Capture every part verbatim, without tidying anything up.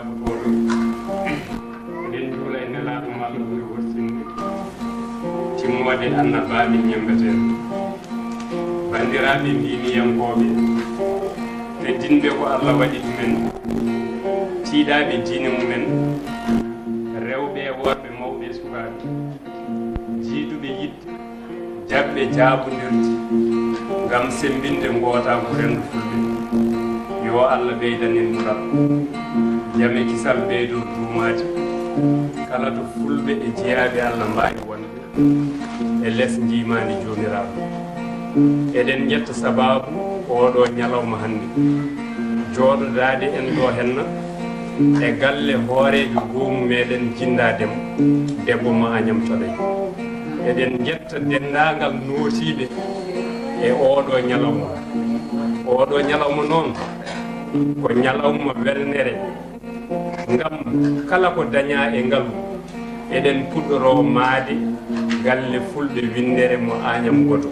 Gooto, eɗen juula e nelaaɗo mo Allah ɓuri horsinde, timmoode annabaaɓe ñembeteeɓe. Banndiraaɓe diiniyankooɓe, teddinɓe ko Allah waɗi ɗumen, tiiɗaaɓe diine mumen, rewɓe e worɓe, mawɓe e sukaaɓe, jiiduɓe yiɗde, jaɓɓe jaabondirde ngam semmbinde ngootaagu renndo Fulɓe. Yo Allah ɓeydan en duɗal, jam e kisal ɓeydo duumaade kala to Fulɓe e jeyaaɓe Allah mbaawi wonde e les njiimaandi Joomiraaɗo. Eɗen njetta sabaabu ooɗo ñalawma hannde, jooɗodaade en ɗo henna e galle hooreejo goomu meɗen Jinndaa Demo, debbo mo Añam Coɗay. Eɗen njetta denndaangal nootiiɓe e ooɗo ñalawma. Ooɗo ñalawma noon ko ñalawma welnere, ngam kala ko dañaa e ngalu, eɗen puɗɗoroo maade galle Fulɓe winndere mo Añam Goto,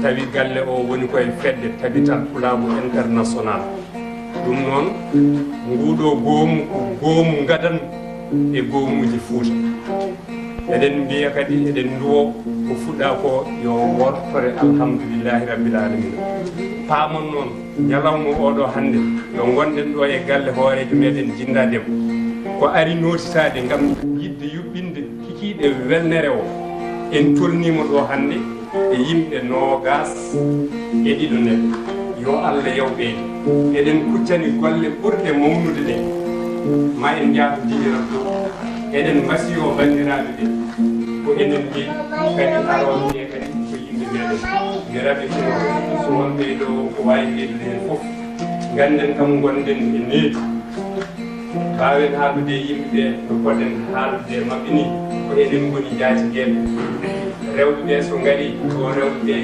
tawi galle o woni koye fedde Tabital Pulaagu International. Ɗum noon, nguuɗo goomu ko goomu ngadanɗo e goomuuji Fuuta. Eɗen mbiya kadi, eɗen nduwo ko fuɗɗa ko yo wortore, alhamdulillahi rabbil alamina. Paamon noon, ñalawma oɗo hannde, ɗo ngonɗen ɗo e galle hooreejo meɗen Jinndaa Demo, ko ari nootitaade ngam yiɗde yuɓɓinde kikiiɗe welnere o. En tolniima ɗo hannde e yimɓe noogaas e ɗiɗo neɗɗo. Yo Allah yaw ɓeyde. Eɗen kuccani golle ɓurɗe mawnude ɗe. Ma en njaafo diiral ɗo. Eɗen mbasiyo banndiraaɓe ɓe. Ko enen ɓe kadi arooɓe ɓe kadi ko yimɓe meɗen. Mi raɓi ko so wonɓe ɗo ko waawi ɓeydude heen fof. Ngannden kam ngonɗen e needi. Mbaawen haaldude e yimɓe ɓe no poɗɗen haaldude e maɓɓe ni, ko enen ngoni njaatigeenɓe. Rewɓe ɓe so ngarii, yo rewɓe ɓe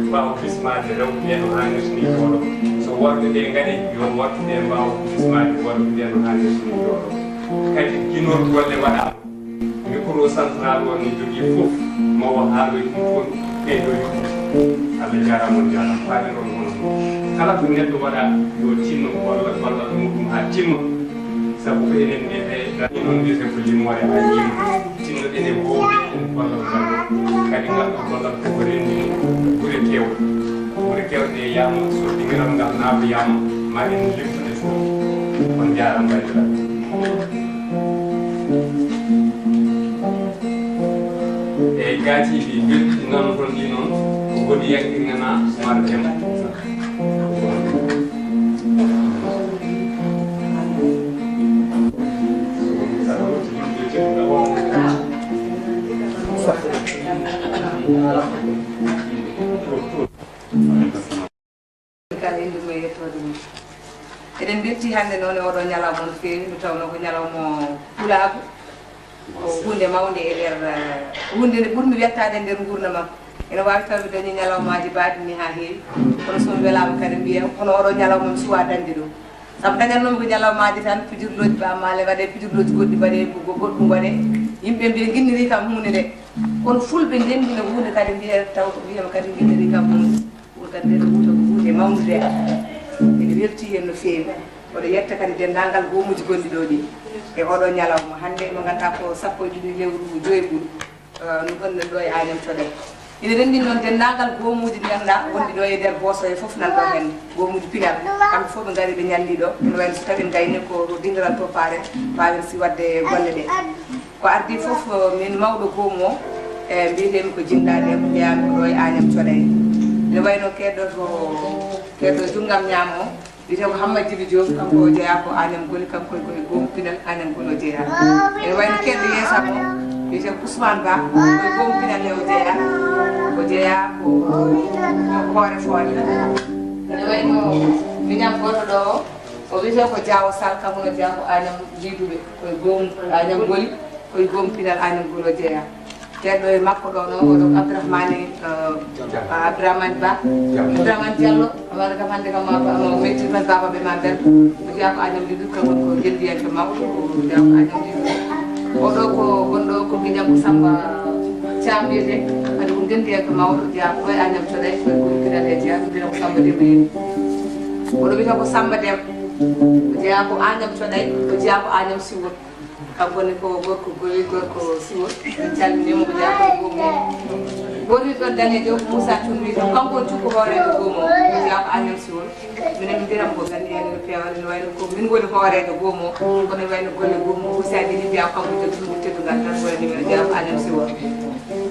mbaaw bismaade rewɓe ɓe no haanirta ni jooɗo. So worɓe ɓe ngarii, yo worɓe ɓe mbaaw bismaade worɓe ɓe no haanirta ni jooɗo. Kadi ginol golle waɗaama. Microcentral o ne jogii fof, mawo haaloy ɗum toon, ɓeydo yuɓɓude. Allah jaaraama, on jaaraama, faamiron hono ɗum. Kala ko neɗɗo waɗa, yo tinno golla gollal muɗum haa timma. Sabu ko enen mbiyetee, ɗum noon mbiyetee ko limoore haa yimɓe. Tinnoɗen e goowɗi en gollal ngal. Kadi ngal ɗo gollal ko ko renndini gure keewɗe. Gure keewɗe yaama, so dingiral ngal naatoyaama, ma en limtude fof. On jaaraama, banndiraaɓe. Eyi, gaaciiɗi belɗi nanoton ɗi noon, ko hoɗi yankirnana Umar Dem. Kala innde mum e yettoode mum. Eɗen mbeltii hannde noon e ooɗoo ñalawma no feewi, nde tawnoo ko ñalawma pulaagu. Ko huunde mawnde e nder, eh, huunde nde ɓurmi wettaade e nder nguurndam am. Ene waawi taw mi dañii ñalawmaaji baɗɗi nii haa heewi, kono so mi welaama kadi mbiya, kono ooɗoo ñalawma mi suwaa dañde ɗum. Sabu dañatnoomi ko ñalawmaaji tan, pijirlooji Baaba Maal ne mbaɗee, pijirlooji goɗɗi mbaɗee, ko, ko goɗɗum waɗee. Yimɓe mbiya, "Nginnirii kam huunde nde." Kono Fulɓe ndenndina huunde kadi mbiya, taw ko mbiyam kadi nginnirii kam huunde. Ɗum kadi, nde ɗo wuta ko huunde mawnde. Miɗo weltii heen no feewi. Mboɗo yetta kadi denndaangal goomuuji gonɗi ɗo ɗi e ooɗoo ñalawma hannde, mo ngannduɗaa ko sappo e ɗiɗi lewru joyɓuru, eh, no gonɗen ɗo e Agnam Thioday. Ina renndini noon denndaangal goomuuji ɗi ngannduɗaa wonɗi ɗo e nder Booso he fof nan ɗo heen, goomuuji pinal. Kamɓe fof ɓe ngari, ɓe ñalli ɗo. Ene wayno so tawii en ngayni ko dingiral to Paare, mbaawen si waɗde golle ɗe. Ko ardii fof, min mawɗo goomu o, e mbiyeteemi ko Jinndaa Dem, jeyaami ko ɗo e Agnam Thioday. Ene wayno keedɗo to, keedɗo junngam ñaamo o, wiyetee ko Hamma Jibi Joob, kanko o jeyaa ko Agnam Goli, kanko ko e goomu pinal Agnam Goli o jeyaa. Ene wayno keedɗo yeeso am o, wiyetee ko Ousmane Ba, ko e goomu pinal he o jeyaa, o jeyaa ko, ko Hoore Fooƴe. Ene wayno miñam goɗɗo ɗo o, o wiyetee ko Diawo Sall, kanko no jeyaa ko Agnam Liiduɓe, ko e goomu Agnam Goli, ko e goomu pinal Agnam Goli o jeyaa. Keedɗo e makko ɗo noon, oɗo ko Abdourahmane, eh, Abdourahmane Ba, Abdourahmane Diallo, awa kam hannde kam ma, ma, ma metti tan, baaba ɓe ma mbel. O jeyaa ko Agnam Liiduɓe, kanko ko ngenndiyanke mawɗo, o jeyaa ko Agnam Liiduɓe. Oɗo ko gonɗo ko giƴam ko Samba Thiam wiyetee, kadi ko ngenndiyanke mawɗo, jeyaa ko e Agnam Thioday, ko e goomu pinal he jeyaa, ɗum mbiyetee ko Samba Dem. Oɗo wiyetee ko Samba Dem. O jeyaa ko Agnam Coɗay, o jeyaa ko Agnam Siwol. Kanko ne ko gorko, gori gorko Siwol. En calminii mo, o jeyaa ko Goomo. Gorri ɗon daneejo, Moussa Thioune wiyetee, kanko on cukko hooreejo Goomo. O jeyaa ko Agnam Siwol. Minen mbiram ko gandi en no feewa, no wayno ko min woni hooreejo Goomo. Kono wayno golle Goomo, Moussa Didi mbiya kanko jogi ɗum teddungal tan, woni numéro jeyaa ko Agnam Siwol.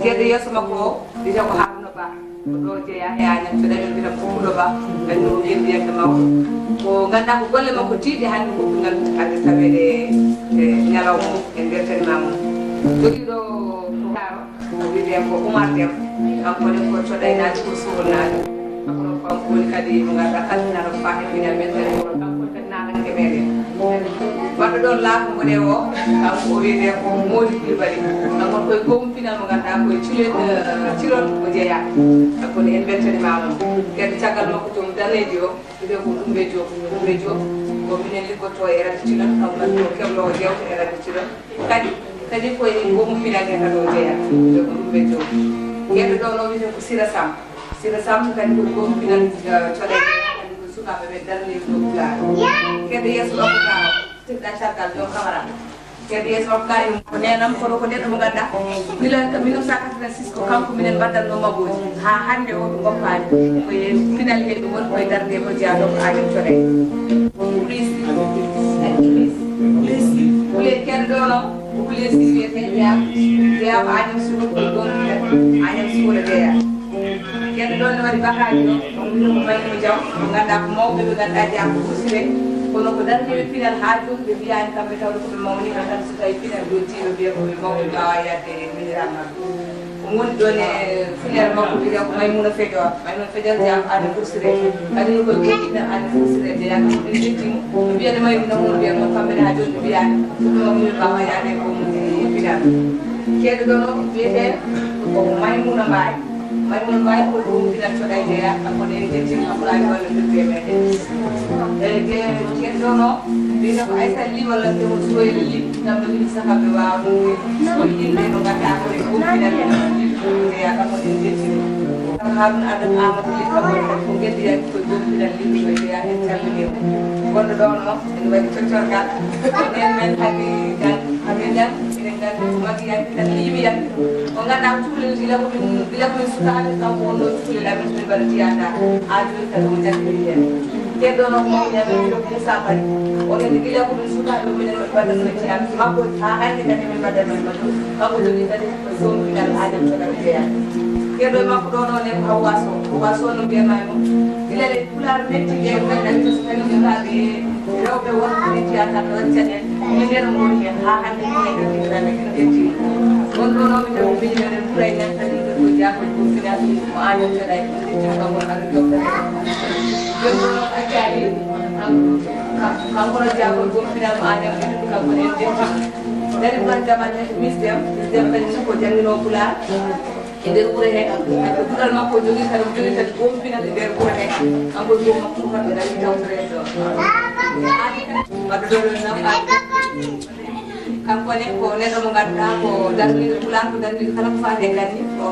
Kede yeeso makko o, wiyetee ko Haruna Ba. Ko ɗo jeyaa e Agnam Coɗay, ɓe mbiyata ko Pulo Ba, kañum o ƴelliyanta mawɗo. Ko nganndaa ko golle makko tiiɗɗe hannde ko ɗum ngal arde taweede e ñalawma o, en mbeltaniima mo. Jogiiɗo ko kaaro, o wiyetee ko Oumar Dem, kanko ne ko Coɗaynaajo, ko Soholnaajo. Kanko noon ko kanko woni kadi mo ngannduɗaa kalfinaaɗo ko faati e pinal men, kadi ko kanko woni kadi naatannge meɗen. Baɗɗo ɗon laamu mboɗeewo o, kanko o wiyetee ko Mody Coulibaly. Kanko ko e goomu pinal mo ngannduɗaa ko e Cilol, eh, Cilol o jeyaa. Kanko ne en mbeltaniima mo. Kadi caggal makko joom daneeji o, wiyetee ko Ɗumbe Diop. Ɗumbe Diop ko minen liggotoo e Radio Cilol, kanko kadi ko kebloowo jeewte e Radio Cilol. Kadi, kadi ko e goomu pinal he kadi o jeyaa. Wiyetee ko Ɗumbe Diop. Kadi ɗo no wiyetee ko Sira Samb. Sira Samb kadi ko e goomu pinal, eh, Coɗay, kadi ko sukaaɓe ɓe darnii ɗo Pulaar. Kadi yeeso makko ka, tirɗa caggal ɗo Kamara. Kadi yeeso makko ka, ko neenam, kono ko neɗɗo mo ngannduɗaa. Gila ka mille neuf cent quatre-vingt-six ko kanko minen mbaɗatnoo mabooji. Haa hannde o ɓe ngoppaani. Ko e pinal he ɓe ngoni, ko e darnde ko jeyaa ɗo ko Agnam Coɗay. Please. Please. Please. Please. Kadi ɗo no, ko Please wiyetee jeyaa. Jeyaa ko Agnam Suuɗo, ko ɗon Agnam Suuɗo jeyaa. Kadi ɗon ne waɗi bakaaji o, on wiyetee ko Maymuuna Jaw, mo ngannduɗaa ko mawɓe ɓe ngannduɗaa jeyaa ko Ɓursire, kono ko darniiɓe pinal haa jooni ɓe mbiyaani kamɓe tawde ko ɓe mawni, ɓe tan so tawi pinal yontii ɓe mbiya ko ɓe mawɓe, ɓe mbaawaa yahde e miñiraaɓe maɓɓe. Ko woni ɗon e filière makko wiyetee ko Maymuuna Fejoor, Maymuuna Fejoor jeyaa ko Agnam Ɓursire, kadi no koye goɗɗinal Agnam Ɓursire jeyaa, kam en njetti mo, ɓe mbiya ne Maymuuna mum mbiya mo, kamɓe ne haa jooni ɓe mbiyaani, ɗum ɗo min mbaawaa yahde e goomu pinal. Keɗoɗon o wiyetee ko Maymuuna Mbaay. Maymuuna Mbaay ko ɗum pinal Coɗay jeyaa, kanko ne en njettii mo, Abdoulaye Walo noddi e meɗen. E ke-, keɗoɗon o wiyetee ko Aysata Ly walla Kewol Suwayla Ly, kam no Ly saka ɓe waawa ɗum ko yimɓe mo ngannduɗaa ko e ɗum pinal en jeyaa, kanko ne en njettii mo. Haruna Adam Amadou Ly, kanko ne ko ngeddi ko ɗum pinal Ly ko jeyaa, en calminii mo. Gonɗo ɗon o, ene waɗi coccorgal. Nen men Habi Diagne, Habi Diagne, eɗen nganndi ko Magi Yaki tan, Limi Yaki. O ngannduɗaa ko cukalel gila ko min, gila ko min sukaaɓe, kanko wonno cukalel amen, min mbaɗa théâtre. Haa jooni kadi o jaɓɓii heen. Keɗoɗon o ko mawni amen, wiyetee ko Moussa Bari. O nani gila ko min sukaaɓe, minen mbaɗatnoo théâtre. Makko haa hannde kadi min mbaɗatnoo e makko. Kanko jogii kadi ko zone pinal Agnam Coɗay jeyaa. Keɗoɗo e makko ɗon o ne ko Hawwa Sow. Hawwa Sow no mbiyatnoo e mum. Gila le Pulaar metti ɓe, ɓe kadi so tawi sukaaɓe rewɓe wonɓe e théâtre ɓe waɗi caɗeele, min ɓe no ngoni heen haa hannde ko en ndetti tan en ndetti. Won ɗo noon min tawi mbiɗi meɗen ɓuray nan kadi ko jaakoy ko finati ko Agnam Coɗay en ndetti kam won ara jom tan. Joni ɗo noon accani kanko no jaakoy ko final ko Agnam ndetti kanko en ndetti. Dari ɗon jamane misdem, misdem kadi ko jannginoo Pulaar. E nder wuro he, ko duɗal makko o jogii, kadi o jogii kadi goomu pinal e nder wuro he. Kanko e goomu makko fof, kamɓe ngari tawtoreede ɗo. Wadde ɗo ɗon nan, kanko ne ko neɗɗo mo ngannduɗaa ko darniiɗo Pulaar, ko darniiɗo kala ko faati e ganni, ko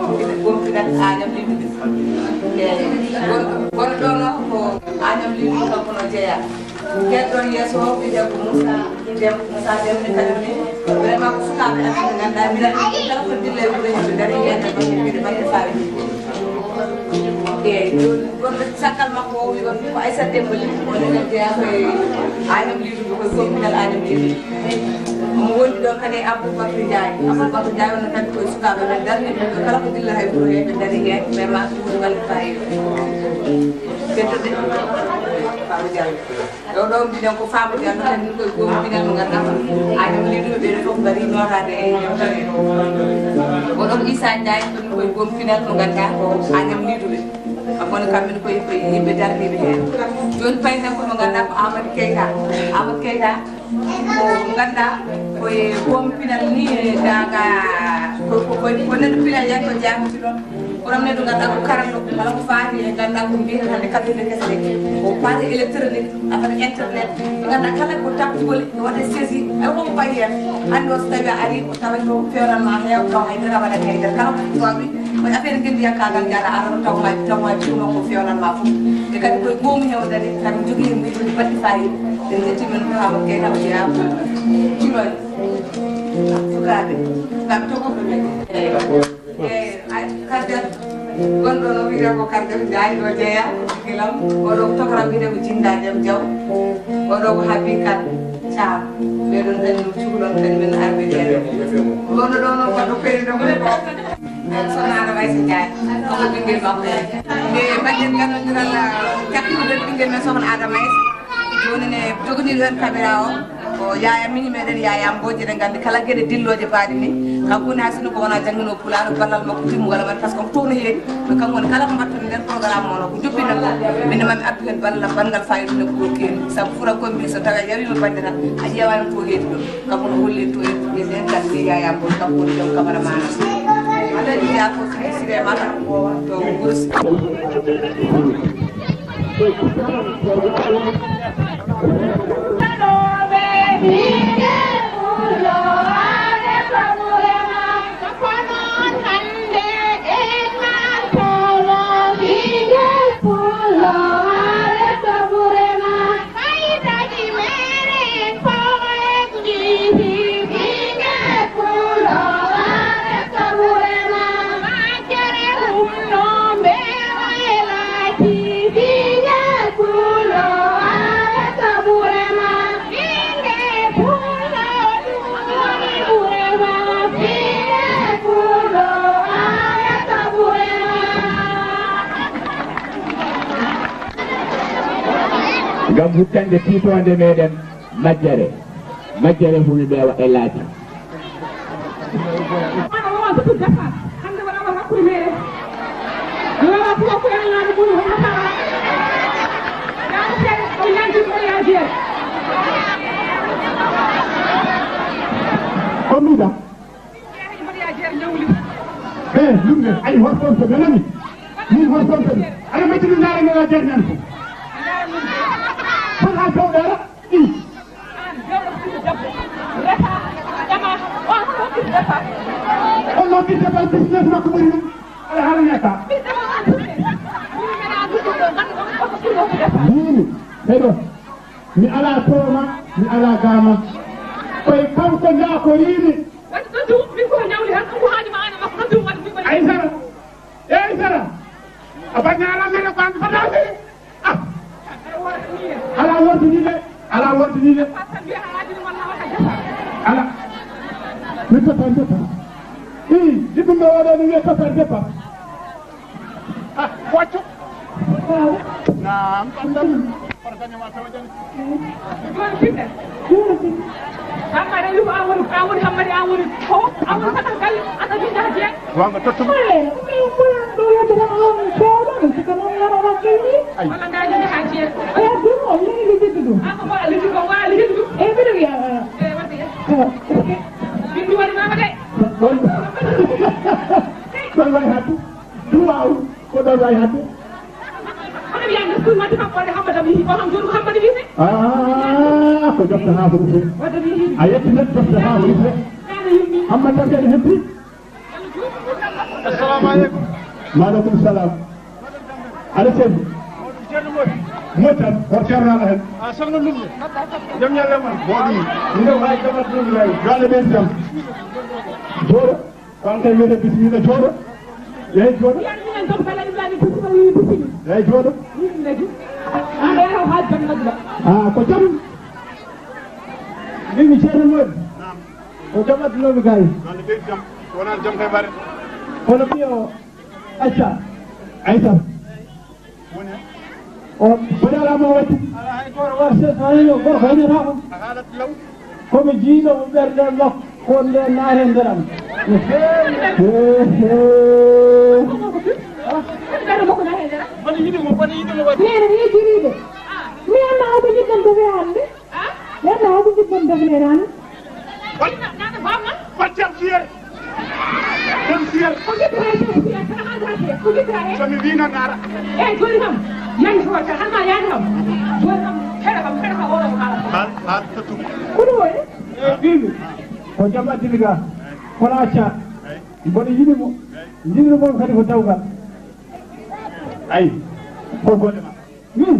goomu pinal Agnam Ly. Eeyi. Kono, kono ɗo noon ko Agnam Ly, kanko no jeyaa. Keɗoɗon yeeso o, wiyetee ko Moussa Dem, Moussa Dem ne kañum ne, vraiment ko sukaaɓe amen ɓe ngannduɗaa, mbiɗa anndi kala ko dilla e wuro heen, ɓe ndarii heen, ɓe mbaɗi, ɓe mbaɗi faawiiɗe. Eeyi, jooni, wonɓe caggal makko o, wi on ko Aissata Demba Ly, o ne jeyaa ko e Agnam Ly, ko e goomu pinal Agnam Ly. Omo wondi ɗon kadi e Aboubacry Ndiaye. Aboubacry Ndiaye on ne kadi ko e sukaaɓe men darniiɓe ɓe, kala ko dilla e wuro heen, ɓe ndarii heen, vraiment ko ɗum waɗi faayiida. Keddude, Fama Diallo. Ɗo ɗo mbiɗen ko Fama Diallo, kadi ko e goomu pinal mo ngannduɗaa ko Agnam Ly ɗum ɓe fof ngari nootaade e yewtere. Oɗon Issa Ndiaye, kadi ko e goomu pinal mo ngannduɗaa ko Agnam Ly ɗum ɓe. Kam woni kamɓe ne ko yimɓe, yimɓe darniiɓe heen. Jooni payen tan ko mo ngannduɗaa ko Amadou Keita. Amadou Keita ko mo ngannduɗaa ko e goomu pinal ni, e ga, ga, ko, ko, ko, ko neɗɗo pinal yiyata ko jeyaa ko ci ɗon. Kono neɗɗo ngannduɗaa ko karallo, kala ko faati e ngannduɗaa ko mbiyata hannde kaɓirɗe kese ɗe, ko faati électronique, affaire internet, ɓe ngannduɗaa kala ko tappugol, no waɗa saisie, hay ko fayi heen. Hannde o so tawii a arii, o tawat ko feewnan ma heew, taw hay dara waɗani hay dara. Kala ko faami, ko affaire ngenndiyankaagal, njaɗa ara, taw ma, taw ma jiwno ko feewnan ma fof. E kadi koye goomu he o darii, kadi jogii heen miijo baɗɗi faayiida. En njetti men ko Amadou Keita o jeyaa Culoñ. Sukaaɓe, ngam togoto men. Eyi, ay, Kader, gonɗo no wiyetee ko Kader Ndiaye ɗo jeyaa, gilam, oɗo ko tokoram wiyetee ko Jinda Jam Diaw, oɗo ko Habi Kane Thiam, ɓeɗon kañum cukalon kañum men arɓe jeeɗe. Wonno ɗo noon ko ɗo kayri ɗo ko. Sokhna Adama Aïssa Ndiaye, ko ɓinngel makko. Nde mbaɗɗen ganndiral, ah, cakkitiiɗen ɓinngel men Sokhna Adama Aïssa. Jooni ne joganii ɗo en caméra o, ko Yaya Mini meɗen Yaya Mbodj, eɗen nganndi kala geɗe dillooje baaɗe ni, kanko woni hay sinno ko wonaa jannginoowo Pulaar, ballal makko timmungal men, par ce que on toon heedi, ko kanko woni kala ko mbaɗten nder programme o, ko joppinen ko, min mami addu heen ballal banngal fayida no ko ɗo keeni, sabu fuɗa koye mbiyi so tawi a yariima bannde tan, a ƴeewaani ko heedi ɗo, kanko no holliri to e, e nder ngal ni Yaya Mbodj, kanko woni joom cameraman o. Alhaji Yakuba Siré Mata, to Wuro Siré. Ngam huttande tiitoonde meɗen majjere, majjere Fulɓe wa e laaji. Ana wawa surtout départ. Hannde waɗa waɗa hakkude meɗen. Mi wawa ko ko en laana mun hono tawa. Yaani seeɗa o yanti ko yaajere. Ko mbiɗa? Eh, ɗum ne, ay, hoto on to ɓe nani. Min hoto on to ɓe. Aɗa majjini ndaara nana jarñan ko. Fota jawɗara. I. On noon ɓiɗɗo kam business makko ɓuri ɗum. Aɗa haala ñaaka. Mbimi, heɗo. Mi alaa tooma, mi alaa gaama. Koye kanko ñaakorii-mi. Aysara, e Aysara, a baññaala mere ko an fataade. Ah. Alaa wordi ni de, alaa wordi ni de. Alaa. Mi totta, mi totta. Ii, jiɗɗum ɓe waɗa ni wiya totta, totta. Ah, waccu. Naam, ɓanndam. Hoto gaño ma tawa jam. Jooni ɓiɓɓe. Amma rewi ko an woni, an woni Hammadi, an woni ko, an woni kata galle, an a jiɗɗa jeeya. Wanga tottu. Eh, min ɓuran ɗo yedde tan on fewɗo, ɗum sika noon ngara wakkil ni. Ay. Walla ngaa jogii haa jeeya. Eh, ɗum o, min mi jiɗɗo ɗum. An ko mbaɗa liggey ko, mbaɗa liggey ɗum. Eh, mbiɗo wiya, eh. Eh, waɗde. Eh. Min mi waɗi mama de. Ɗon. Ɗon waɗi hattu. Duwaaw ko ɗon wayi hannde. Hono wiyaa nde suul wadde kam ɓoyde Hammadi am yehi, o kam joni ko Hammadi wiyetee. Ah, ko jofta haa ko rufe. Wadde mi yehi. A yetti net jofta haa ko rufe. Kaana yummi. Hammadi tan kadi hetti. Assalamu aleykum. Maaleykum salam. Aɗa selli. Moƴƴi tan, hoto ceerno ala heen. A sohna Lumbe. Jam ñalle ma. Mawɗum. Min de waawi jaɓat ɗum lay. Yo Allah ɓeydu jam. Jooɗo. Ko an kay wiyete bisimilla, jooɗo. Yehi jooɗo. Mbiyan minen Docteur Ibrahima bisimilla, wi bisimilla. Yehi jooɗo. Min nagi. An ɗo yaha haa jam nagba. Ah, ko jam. Min mi ceerno Mody. Naam. Ko jam addunomi gay. Wonde ɓeydi jam. Wonaa jam kay bare. Kono ɓiyo acca. Aysata. O, o jarama o watti. Alaa hay gooto war se tawi o gorko heñata ko. A haalat law. Ko mi jiiɗo mo ɓernde makko, ko nde naate nder am. He, he. Mboɗo yiɗi mo, mboɗo yiɗi mo waɗi. Nene mi yejjiriɓe. Mi anna omo jiɗɗon to weande. Yalla o ko jiɗɗon defneran. Wat, wat jam siyel. Jam siyel. Ko jiɗɗa he jam siyel, tan haalata he. Ko jiɗɗa he. So mi wii nan ara. Eyi, jooni kam, yani ko watta, hannde yani kam. Jooni kam, heɗa kam, heɗa kam, oɗo ko haalata. Haal, haal, tottu. Ko ɗum woni? Eyi, mbimi. Ko jam addini ga. Kono acca. Mboɗo yiɗi mo. Jiɗmi mo kadi ko dawgal. Ayi, ko golle ma. Min.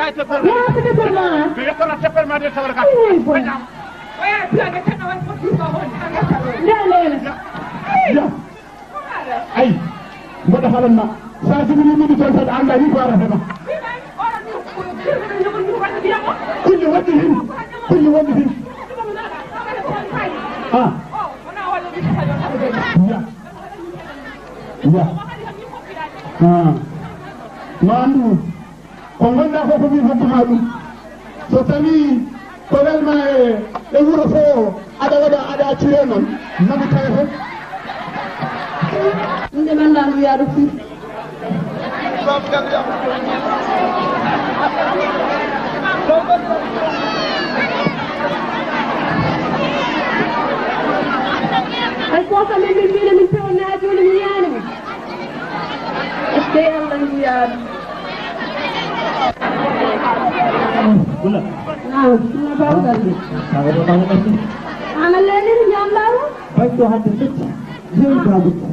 Yaa ko defar ma. Mi yokkata defar ma de sawar ka. Ay, boy. Nda, nda, nda. Ya. Ay. Mboɗo halan ma. Sa jibini min ton tan anda ni ko ara hema. Kulli wonde hin. Kulli wonde hin. Ah. Ya. Ya. Ah. Ma andu. Ko ngonɗaa fof ko min hokkuma ɗum. So tawii ko welma e, e wuro fof, aɗa waɗa, aɗa accire noon, mami tawe fof. Ɗum de mi anndaa no wiyaa ɗum fii. Ay, ko kam min, min mbiino min pewnaa jooni mi yiyaani mo. Eskey Allah njiyaa ɗum. Bula. Naam, na bawgal. Tawa ɗo tawa ɗo. Ana lelini ñamlaaro? Bañɗo hannde fetti. Yewi babuɗo.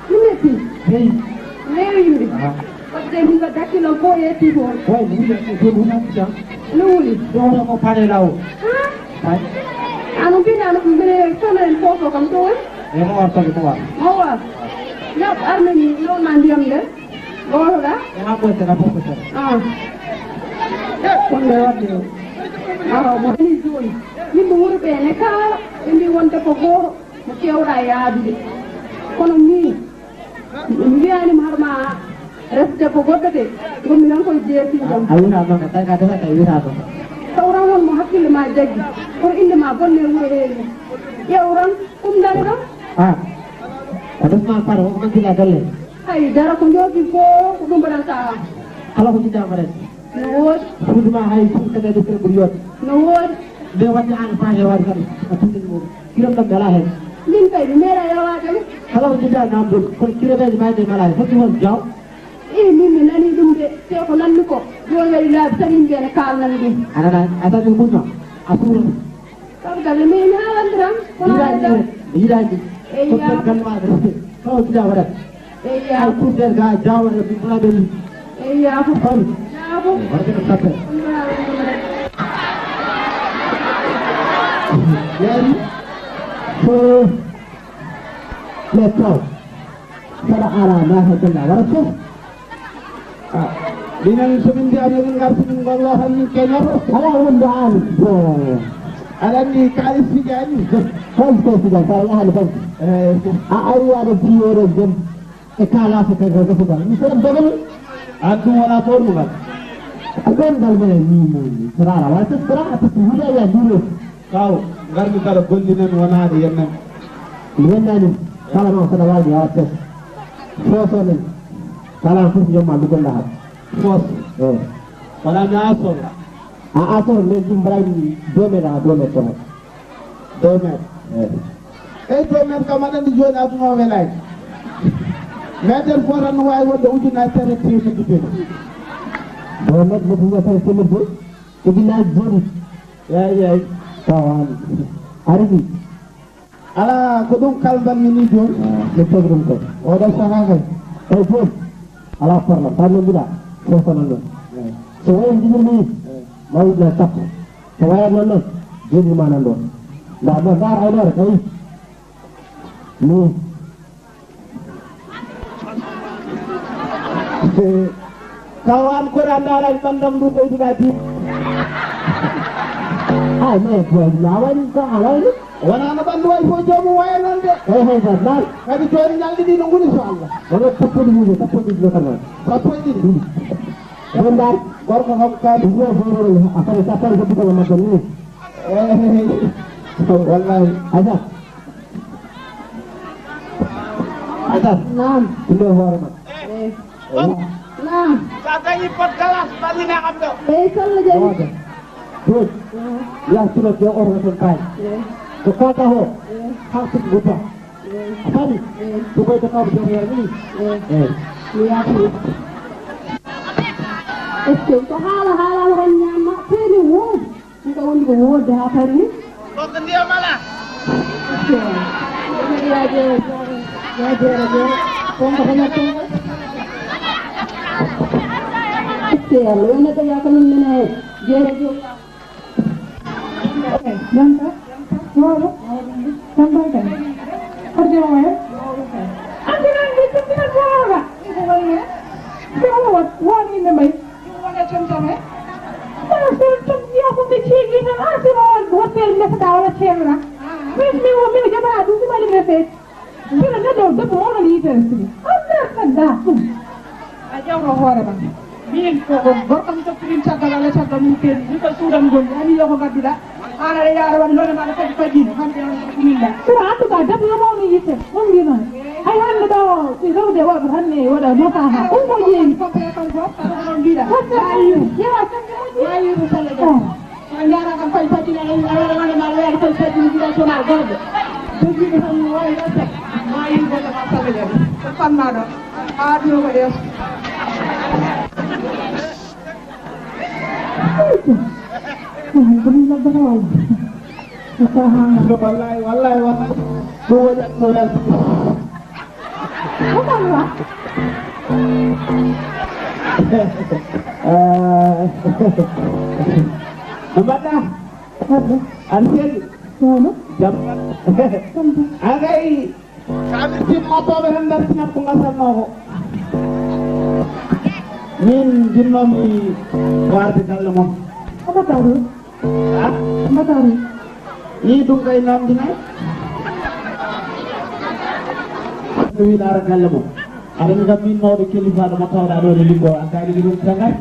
Ɗum metti. Yewi. Yewi yimɓe. Aha. Wadde min ko dakki noon ko yetti ko. Way, wuli, ko wuli, ko wuli. No wuli? Ɗo wona ko paane lawo. Ha? Ay. Ano mbina ano mbina kono en foto kam to woni? E mo war tagi mo war. Mo war. Yab arme ni non na ndiyam de. Gooto ga? E ha ko tara fof ko tara. Ah. Kon ɓe wadde o. Awa mo ni jooni. Yimɓe wuro ɓe ne kala ɓe mbi wonde ko gooto mo kewɗa yaadude. Kono min mi wiyanima har ma ref debbo goɗɗo de. Gommi tan koye jeerti jam. A wira noon ko tawi ka defata e wira noon. Tawran won mo hakkille ma jaggi. Kono inde ma bonne wuro heewi. Ƴewran ɗum dare ɗo. Ah. Ko defma par o ko gila galle. Ay, dara ko jooɗi fof ko ɗum mbaɗanta am. Kala ko jiɗɗa mbaɗen. No woodi. Suudu ma hay suudu kadi e deftere ɓuri yooɗde. No woodi. Nde waɗde aan paane waɗi kadi a tuɗɗini mum. Kiram ɗam mi alaa heen. Min kay mi meeɗa yawaade mo. Kala ko jiɗɗa namdol, kono kiremeeje mayde mi alaa heen. Foti won jaw. Ii, min mi nanii ɗum de, te ko nanmi ko. Jooni waɗi laabi tati yimɓe ene kaalnami ɗum. A nana, a tati ɓurno. A suura. Kam galle mi mi haalande tan. Kono yiɗaani ɗum. Yiɗaani ɗum. Eyi, ko yaa. Tan galle ma ɗo. Kala ko jiɗɗa waɗat. Eyi, yaa. Ay, pour der ga jaawa e min bula ɓe. Eyi, yaa ko. Fami. Yaa ko. War ko tappe. Yari. Ko le ko. Saɗa ara ma ha jalla wara fof. Ah, minen so min mbiyaama min ngarti min ngolloo tan min keñoto. Alaa wonde aan. Bon. Aɗa anndi kaalis fijaani. Kaalis ko fijaani, so a yahaani banque. Eh. A ari aɗa fiyoore jom e kaalaafe kadi ko gasa gal. Mi sera dogal. Aan ɗum wonaa ko ɗum ngal. A ɗon ngal mene ni mo ni. Sera ala wala sera a tati wuli a yaa duro. Kaw, ngarmi kala gollinan wonaade yennan. Mi yennaani kala noon saɗa waawi mi waɗat test. Fooso nen. Kala fof yomma lugonɗa hak. Foos. Eh. Wala mi asol. A asol men ɗum mbaɗani deux mètres à deux mètres cinquante. Deux mètres. Eh. Eyi deux mètres kam aɗa anndi jooni aduna o welaani. Mètre fof tan no waawi wonde ujunnaji tati e teemedde joyi. Deux mètres mo ɗum tati e teemedde joyi. Ko billahi jooɗi. Yeey, yeey. Tawa an. A rigi. Alaa, ko ɗum kalmban mi ni jooni. Ah, mi tagi ɗum ko. Oɗo sahaa kay. Tawi jooni. Alaa problème. Tawi noon mbiɗa. Fof ko noon noon. Eh. So wayi jibir ni. Eh. Mawɗo sappo. So wayat noon noon. Jooɗi ma nan ɗo. Nda, nda, nda, ay, nda, tawi. Ni. Taw an koɗa ndaarani ɓanndam ndu ɓeyduɗa di. Ah, mais boy, na wani ko a wani? Wona no ɓanndu wayi fof joomum waya noon de. Eh, eh, ba, na. Kadi jooni ñalɗi ɗi no ngoni so Allah. Wala tappo ɗi wiide, tappo ɗi no tan. Sappo e ɗiɗi. Ɗum. Ɗum ɗaar. Gorko kam kaadi. Ɗum ɗo fof ɗo, a fare sappo e sappo ko maggal ni. Eh. Wallahi. Aja. Aja. Naam. Inde hoore ma. Eh. Naam. Sa dañi pot galas, ɓannina kam ɗo. Eh, salla jam. Wata. Good. Eh. Yah, tino ke oto ton kay. Eh. Ko kaka ho. Eh. Hakku gubba. Eh. A faami? Eh. Ko koy to kaw jom yar ni. Eh. Eh. Mi yaafii. Est-ce que ko haala, haalaama tan ñaamma, teede woodi. Ɗum kam woni ko woodde haa parii. Goɗɗo ndiyam alaa. Yaa jeere, yaa jeere, yaa jeere. Wonko ko nattude. Ette Yalla, yo neɗɗo yaa ko min mene jeere joom. Jam tan? Mawɗo? Jam tan kay. Hoto jam waye? An ko nan ɗi tumbinan mawɗo. Ko woni hen? Ko woni, woni yimɓe mbayi. Ɗum wona tomtome. Kono so tum yaa ko ɓe ceegi tan, haa simo on hotel ndefuɗaa walla ceernoɗaa. Min, min, min jaɓaa ɗum, ɗum waɗi mi feet. Kono neɗɗo debbo mawɗo no yitere sigi. An nder tan daa ɗum. A ƴawro hoore ma. Min ko, ko gorko mi tokkirin caggal Allah, caggal mum kedi. Min ko suudan ngoni. Ani yo ko ngadduɗaa. Haala e yaara waɗi lone maɗa kadi fajino, hande on ɗuminɗa. Kono en tout cas, debbo yo mawnu yitte, on mbima. Hay hande ɗo, si rewde waɗo hande waɗa nafa ha, on ko jeeyi. Ko be kan ko, kala ko non mbiɗa. Wasa, yewa sande moƴƴi. Mayi ko sala jam. On jaara kam fay fajino, en ala wala ma wala fay fajino, mbiɗa sona gorɗo. Jogiiɗo tan no wawi ɗon tan. Mayi ko ma sala jam. Ko fannaɗo. Haa ɗum ko yeeso. Wallahi, wallahi, wallahi. Ɗum waɗi no welta. Ko ɗum wa? Eh, no mbaɗɗa? Aɗa selli? Jam. Jam. Agay. Kamin timmotoɓe tan dartinat ko ngasalnoo ko. Min jinnoomi warde galle mon. Ko mbaɗɗaa ɗo? Ha? Ko mbaɗɗaa ɗo? Ni ɗum kay namdinay. Mi wiɗa ara galle mon. Aɗa mi kam min mawɗo kelifaaɗo mo tawɗaa ɗo ne liggoo a kaali ɗum tagay.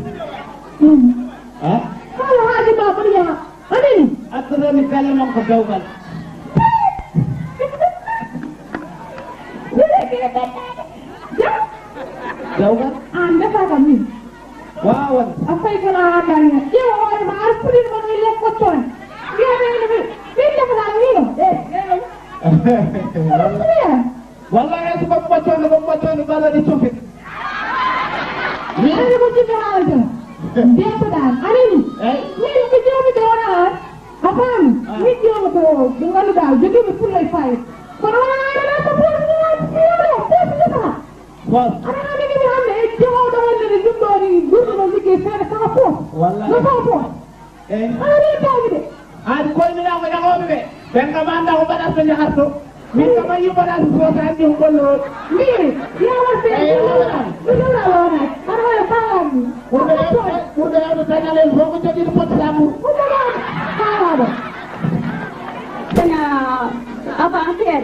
Hmm. Ha? Kala haaji ma ko yaha. Amin. Adduɗo mi galle mon ko dewgal. Dewgal? An ndefa kam min. Wawan. A fay kala a danya. Ƴeewa hoore ma ar puɗin ma no le kotton. Wiya ɓe no ɓe. Ɓe ndefa kam min. Eh, eh. Walla. Walla hay so ɓammo coono, ɓammo coono, ɓallo ɗi cofe. Min? Aɗa ko jiɗɗo haalde. Debbo ɗan. A nani? Eyi. Min ko joomi ɗo wona an. A faami? Ah. Min joomi ko ɓe ngannduɗaa jogiiɓe fulla e fayda. Kono wona an ala ko pooti ɗum, pooti ɗum. Pooti ɗum. Aɗa anndi min hannde e jehooɗo wonde ne jumɗo ni, gurɗo ɗo liggey seeɗa tawa pooti. Walla. No tawa pooti. Eyi. Aɗa reetaaki de. Aadi koye min ako ƴaŋooɓe ɓe. Ɓen kam annda ko mbaɗata to njaharto. Min kam a yiɓoɗaa so soota anndi ko golloroo. Mbiri, yaa waɗde. Eyi, wona. Mi lora wona. Aɗa waɗa faalaani. Ɓurɓe, ɓurɓe yawde dañal en fof ko jogii potti amour. Ɓurɓe yawde. Faalaade. Tena avancé.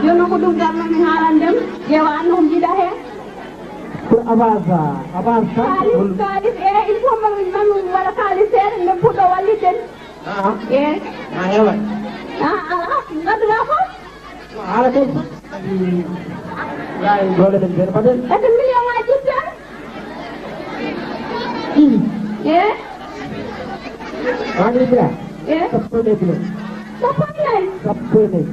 Jooni ko ɗum darno mi haalan dem. Ƴeewa anno ko mbiɗa heen. Pour avance, avance tan. Kaalis, kaalis, e il faut ma, ma, ma waɗa kaalis seeɗa, min puɗɗo wallitde. Ah. Eh. Ah, heewat. Ah, alaa, ngadduɗaa fof. Haala kay. Lay doole men nder baɗen. Ete million ŋaaji tan. Ɗiɗi. Eh. Maa ngi jira. Eh. Sappo e nayi kilo. Sappo e nayi? Sappo e nayi.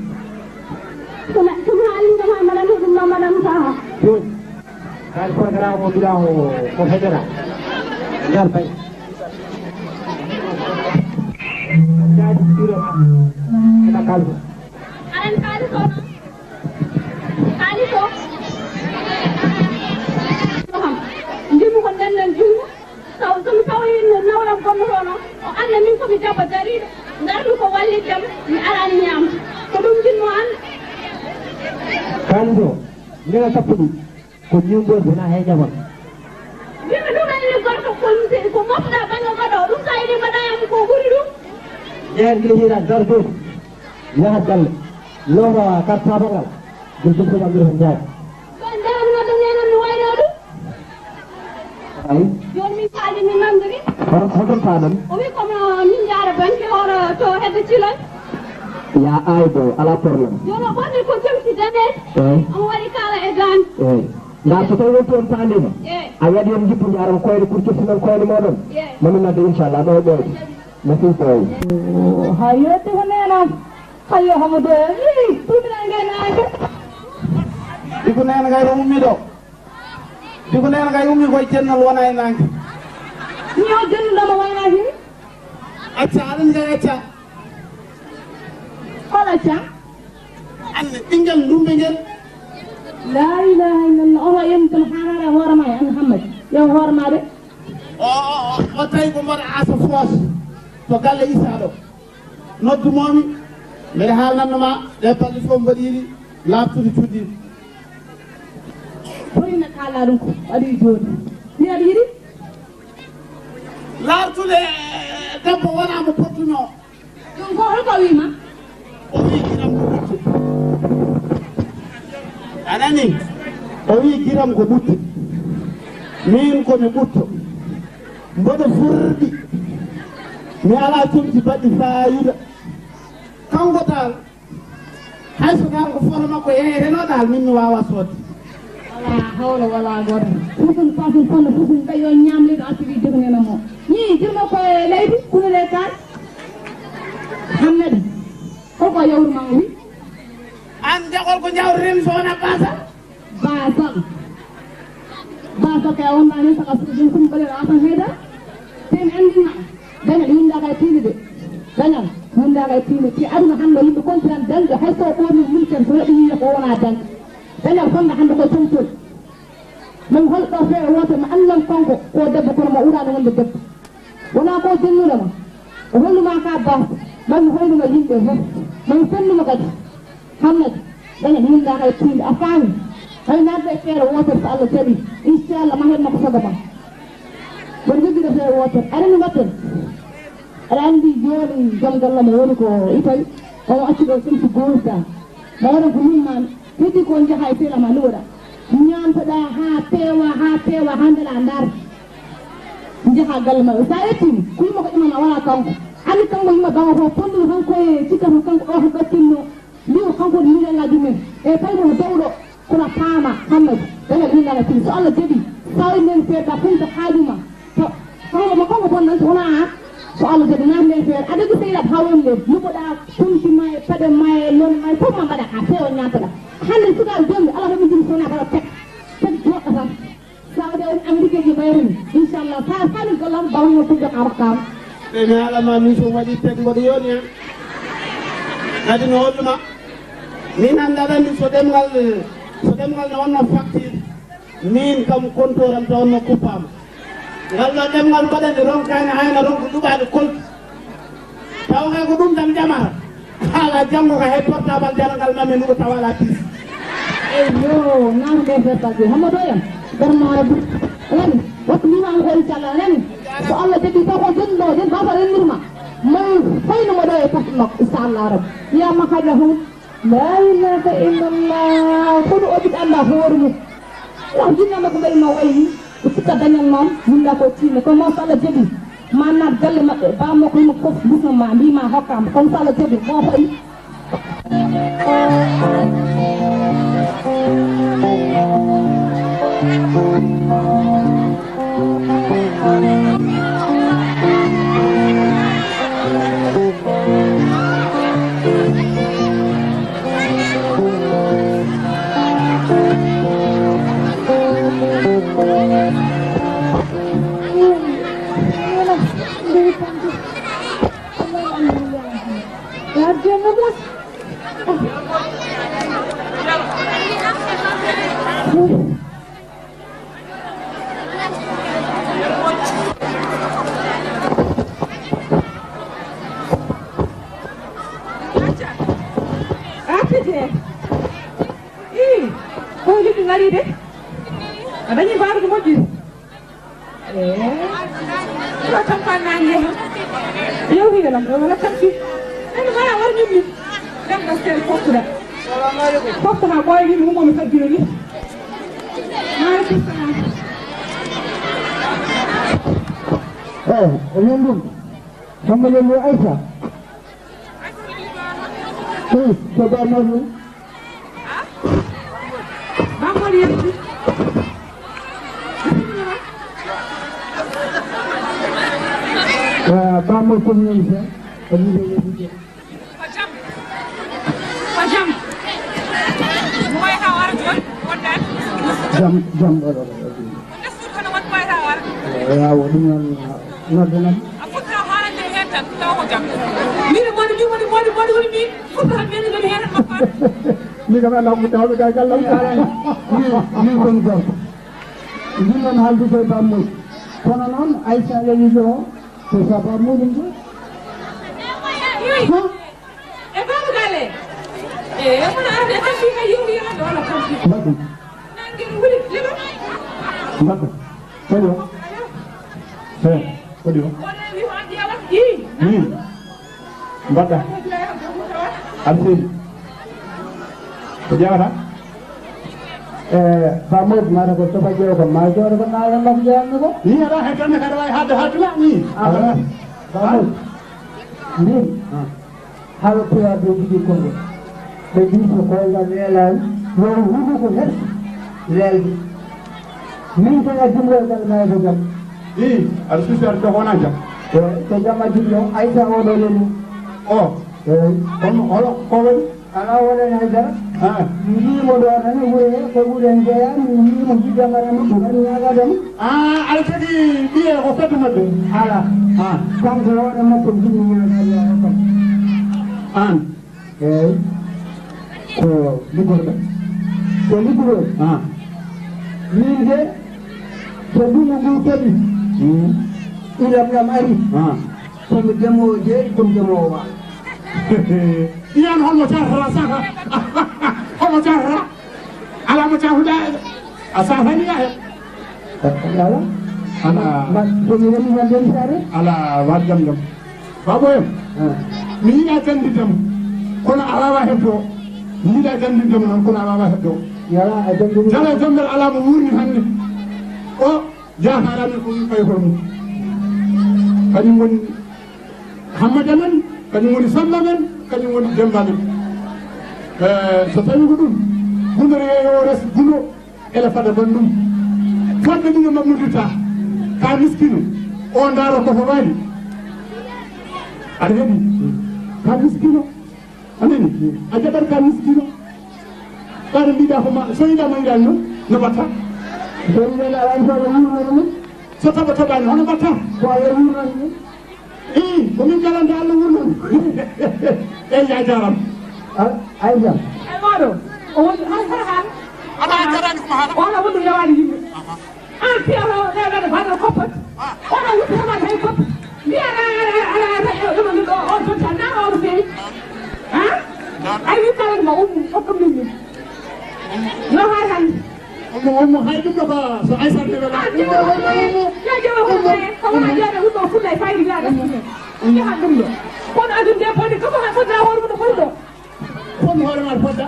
Kono, kono haalii kam haa mbaɗan ɗum ma mbaɗan saha. Jooni. Kadi programme o mbiɗa o, ko federa. Ngar bay. Jaadi ɓiro ma. Ena kalko. Aran kaalis o noon. Kaalis o. Kam. Ndimmi ko ndenden junngo. Taw so mi tawi no nawlam gonnoto noon. O annda min ko mi debbo dariiɗo. Ngarmi ko wallitam, mi arani ñaamde. Ko ɗum jinnoo an. Kaalis o. Ndega sappo ɗum. Ko ñiwgol wona hay jabal. Yimɓe ɗum anni gorko kon ko mofta bannge goɗɗo, ɗum kaydi mbaɗa yam ko ɓuri ɗum. Ƴeew nde hiira garɗo yaha galle. Loowa kartaba ngal. Gel ɗum ko ɓanngere ko njaay. Ɗon darani wadde ndenon mi wayno ɗum. Ay. Jooni min kaali min nanndiri. Hoto, hoto paaɗon? O wi kono min njaara banki hoto to hedde cilal. Ya ay boy, ala problème. Jono ɓorni ko jom si dane. Eyi. Omo waɗi kala e dan. Eyi. Ndaa so tawi wonti on paandiima. Eyi. A waɗi on jippu njaaram koyɗe pour coftinon koyɗe mooɗon. Eyi. Mami nodde inchallah ɗo e ɓooyde. Merci boy. Hayo te ko nena. Hayo hamo do. Ii, tumina ngay naange. Iko nena ngay ɗo ummi ɗo. Iko nena ngay ummi koye jennal wona e naange. Ni o jennuɗo mo wayna hini. Acca, aɗa nde acca. Hol acca? Anne, ɓinngel ndumbe ngel. La ilaha illallah. Omo yemtol harare hoore ma e an Hammadi. Yo hoore ma de. O, o, o, o tawi ko mbaɗa asa foos. To galle Issa ɗo. Noddu momi. Mbeɗa haalnanno ma. Ɗe balɗe fof mbaɗiɗi. Laaɓtude cuɗɗiɗi. Boyna kala ɗum ko waɗi joni. Mi aɗa yiɗi? Lartude debbo wona mo pottuno. Ɗum ko holko wima? O wi giram ko ɓuttu. A nani? O wi giram ko ɓuttu. Min ko mi ɓutto. Mboɗo furɗi. Mi ala comci baɗɗi fayida. Kanko dal. Hay so dal ko foto makko yeeyeteno dal min mi wawa sodde. Wala hawla wala goto. Fusun fasun kono fusun ɓe yo ñamliɗo asiri joginena mo. Ni jirma ko e leydi kunule kan. Hammadi. Koko yawru ma wi. An jagol ko jawrem so wona basa. Basal. Basal kay wonɗa ni saka sujin kum ɓaleɗo asan hayda. Ten andina. Dañal winda kay tini de. Dañal winda kay tini. Ti aduna hande yimɓe kontiran dañde hay so ɓorni mulken so waɗi yiya ko wona dañde. Dañal fonda hande ko tontol. Min holɗo feere woto mi annan kanko ko debbo kono mo ɓurani wonde debbo. Wona ko jennuɗo ma. O holluma ka bas. Man mi hoynuma yimɓe fof. Man fennuma kadi. Hammadi, daña mi winda hay piindi a faami. Hay naatde e feere wootere so Allah jaɓi. Inchallah ma heɓ makko sago ma. Mboɗo joggiɗo feere wootere aɗa anndi mbaɗten. Aɗa anndi jooni joom galle mo woni ko Italie. Omo acci ɗo ɗum so gowirda. Mo waɗa ko lummami. Heddi ko jaha e sela ma luwoɗa. Ñaamtoɗa haa peewa haa peewa haa mbela ndar. Njaha galle maɓɓe sa yettini ko yumma ko imama wala kanko. Anndi kanko yumma bawa ko ponduno kanko e cikka to kanko ɗo ko gattinno. Mbiyo kanko woni miñangaji men e tawi mo dawɗo kono paama Hammadi dañal miñanga tigi so Allah jaɓi sawri nden seedda fum to haaju ma to kanko ma kanko bonnanta wona an so Allah jaɓi naati nden feere aɗa jogi seydat ha woni nden luɓoɗa kunti ma e paɗe ma e lon ma e fof ma mbaɗa ha feewa ñaatoɗa hande sukaaɓe jomɓe Allah waɗi jini sona mbaɗa tek tek joɗɗa tan Sawde on am liggéey yu bayri inchallah sa sani golam bawno ko jox am kam. Ɓe mi alama min so waɗi tek mboɗo yoni an. Kadi no holluma. Min annda ɗan so ɗemngal so ɗemngal no wonno facture. Min kam compteur am to wonno kuppama. Ngal ɗo ɗemngal mbaɗani ronkani hayna ronko ɗuɓaɗo kolki. Taw kay ko ɗum tan ƴamata. Haala janngo ka hay portable jarangal ma min ɗo tawa ala pis. Eyo, nan ɓe ɓe balɗe. Hamma doyan. Garmaare bu. Ren. Waktu ni ma ko inchallah ren. So Allah jaɓi taw ko jonno den ba fa ren nurma. May fayno mo ɗo e porte makko inchallah rabbi. Ya ma haja hum. La ilaha illallah. Ko ɗo obi Allah hoore mum. Wa jinna ma ko mbaɗi ma wayi. Ko sikka dañal noon, yimɗa ko tiine, kono noon so Allah jaɓi, ma naat galle maɓɓe, bammakko yumma fof mbisno ma, mbi ma hokkama, kono so Allah jaɓi, mo hoyi. Artete. Ii, ko liɗɗi ngari de. A dañi mbaɗude moƴƴude. Ee. Wa tampan nange. Yow hiɗa lam, wala tampi. Eno mara war ñummi. Dem da sel fokkuda. Fokku ha boy ni mo mo fajjiro ni. Maaleykum salaam. Eh, o ñandum. Samba Lelo Aïssa. Ko Ba Modou. Ba Modou yetti. Ah, Ba Modou ko ñeñta. Ko mi de yetti. Ko jam. Ko jam. Mo wayi ha wara toon, wondaani? Jam, jam, waɗa, waɗa. Ko nder suudu kono wonko wayi ha wara? Eey, awa, ɗum noon, noddanam. A foti ha haalande mi heen tan, taw ko jam. Min woni, min woni, woni, woni, woni, min foti ha min woni heen tan, makko. Min kam, anndaa ko tawmi kay, gallam. Min, min, min kon gorko. Min noon haaldude e Ba Modou. Kono noon, Aïssa Lelilo o, ko Saba Modou nde. Eey. Ha? E Baba Galle. E, e kono arde tan fii kay yewti yaade wala kam fii. Mbaɗɗum. Nange wuli, liɓa. Mbaɗɗum. Kadi o. He, kadi o. Wala mi wadi yawa. Ii. Ii. Mbaɗɗa. Alseydi. Ko ƴeewata? E, Ba Modou, mata ko topa ƴeew ko ma jooɗo ko naala makko jeyanmi ko. Ni aɗa heddande kadi wawi hadde ha tula ni. Ala. Ba Modou. Min. Ah. Haala pulaar ɓe jogii konngol. Ɓe mbii so koyngal leelaani, yo hunuko herso leelde. Min kay a jumloygal mayde jam. Ii, aɗa suusi aɗa ɗo wona jam. E, ko jam a jumlo, Aïssa o ɗo leli. O. Eey. Kono holo ko waɗi? Alaa wonani hay dara. Ah. Mi yii mo ɗo tan e wuro he, ko wuro he jeyaa, mi yii mo jidda mara makko, ngam ñaagaade mo. Ah, aɗa jogii ɓiye ko fedde maɓɓe? Alaa. Ah. Kanko hoore makko njiɗmi ñaagaade o kam. Aan? Eey. Ko liggorɗa? Ko liggorɗa? Ah. Min de, so dumunna ngu toɓi, hmm, ilam lam ari. Ah. Komi demoowo jeeɗi, komi demoowo waalo. Iyan holmo cartata saka? Holmo cartata? Alaa mo cartuɗa e a safani a heɓ. Ala. Ala. Mba, mba, jomi remi mba ndem sare? Ala, waɗ jam jam. Babo em. Ah. Mi yiɗa jandirdem. Kono a wawa heɓdo. Mi yiɗa jandirdem noon kono a wawa heɓdo. Yala, a jandirdem. Jala jambel ala mo wurni hannde. O, jaakaram ko wi fay hono. Kañum woni Hammada men, kañum woni Samba men, kañum woni Demba men. Eh, so tawi ko ɗum, gundere yo res gundo, ele fada bandum. Fodde ɗum e Mamadou Ta, ka miskino, o ndaaro ko to waali. Aɗa heɗi? Ka miskino. A nani? A jaɓat ka miskino. Ɓaade mbiɗa ko ma, so yiɗa ma yiɗa no, no mbatta? So yiɗa la, an ko wurno ɗum. So taɓa taɓani, hono mbatta? Ko Allah wurno ɗum. Ii, ko min kalanta Allah wurno ɗum. Eyi, a jaram. Ay jam. Ay, moɗo. O woni, hay, hay, hay. Aɗa jarani ko ma haala? Wala wonde yawani yimɓe. Aha. An piya o ɗeɗaɗo baɗa koppat. Oɗo wutte heɓani hay koppat. Mbiya ala ala ala ala ɗum ɗum ɗo o jonta na o fewi. Ha? Ay wi kala ma ummu okko min min. No hay hande. Ummu ummu hay ɗum ɗo ko so Aysata ne wela. Ummu ummu ummu. Ya jawa ko ko ko ma jara wuro fulay fayri ya da. Ummu. Yaha ɗum ɗo. Kono adun de boni ko ko ha fodda hoore mum ɗo. Fodde hoore ma fodda.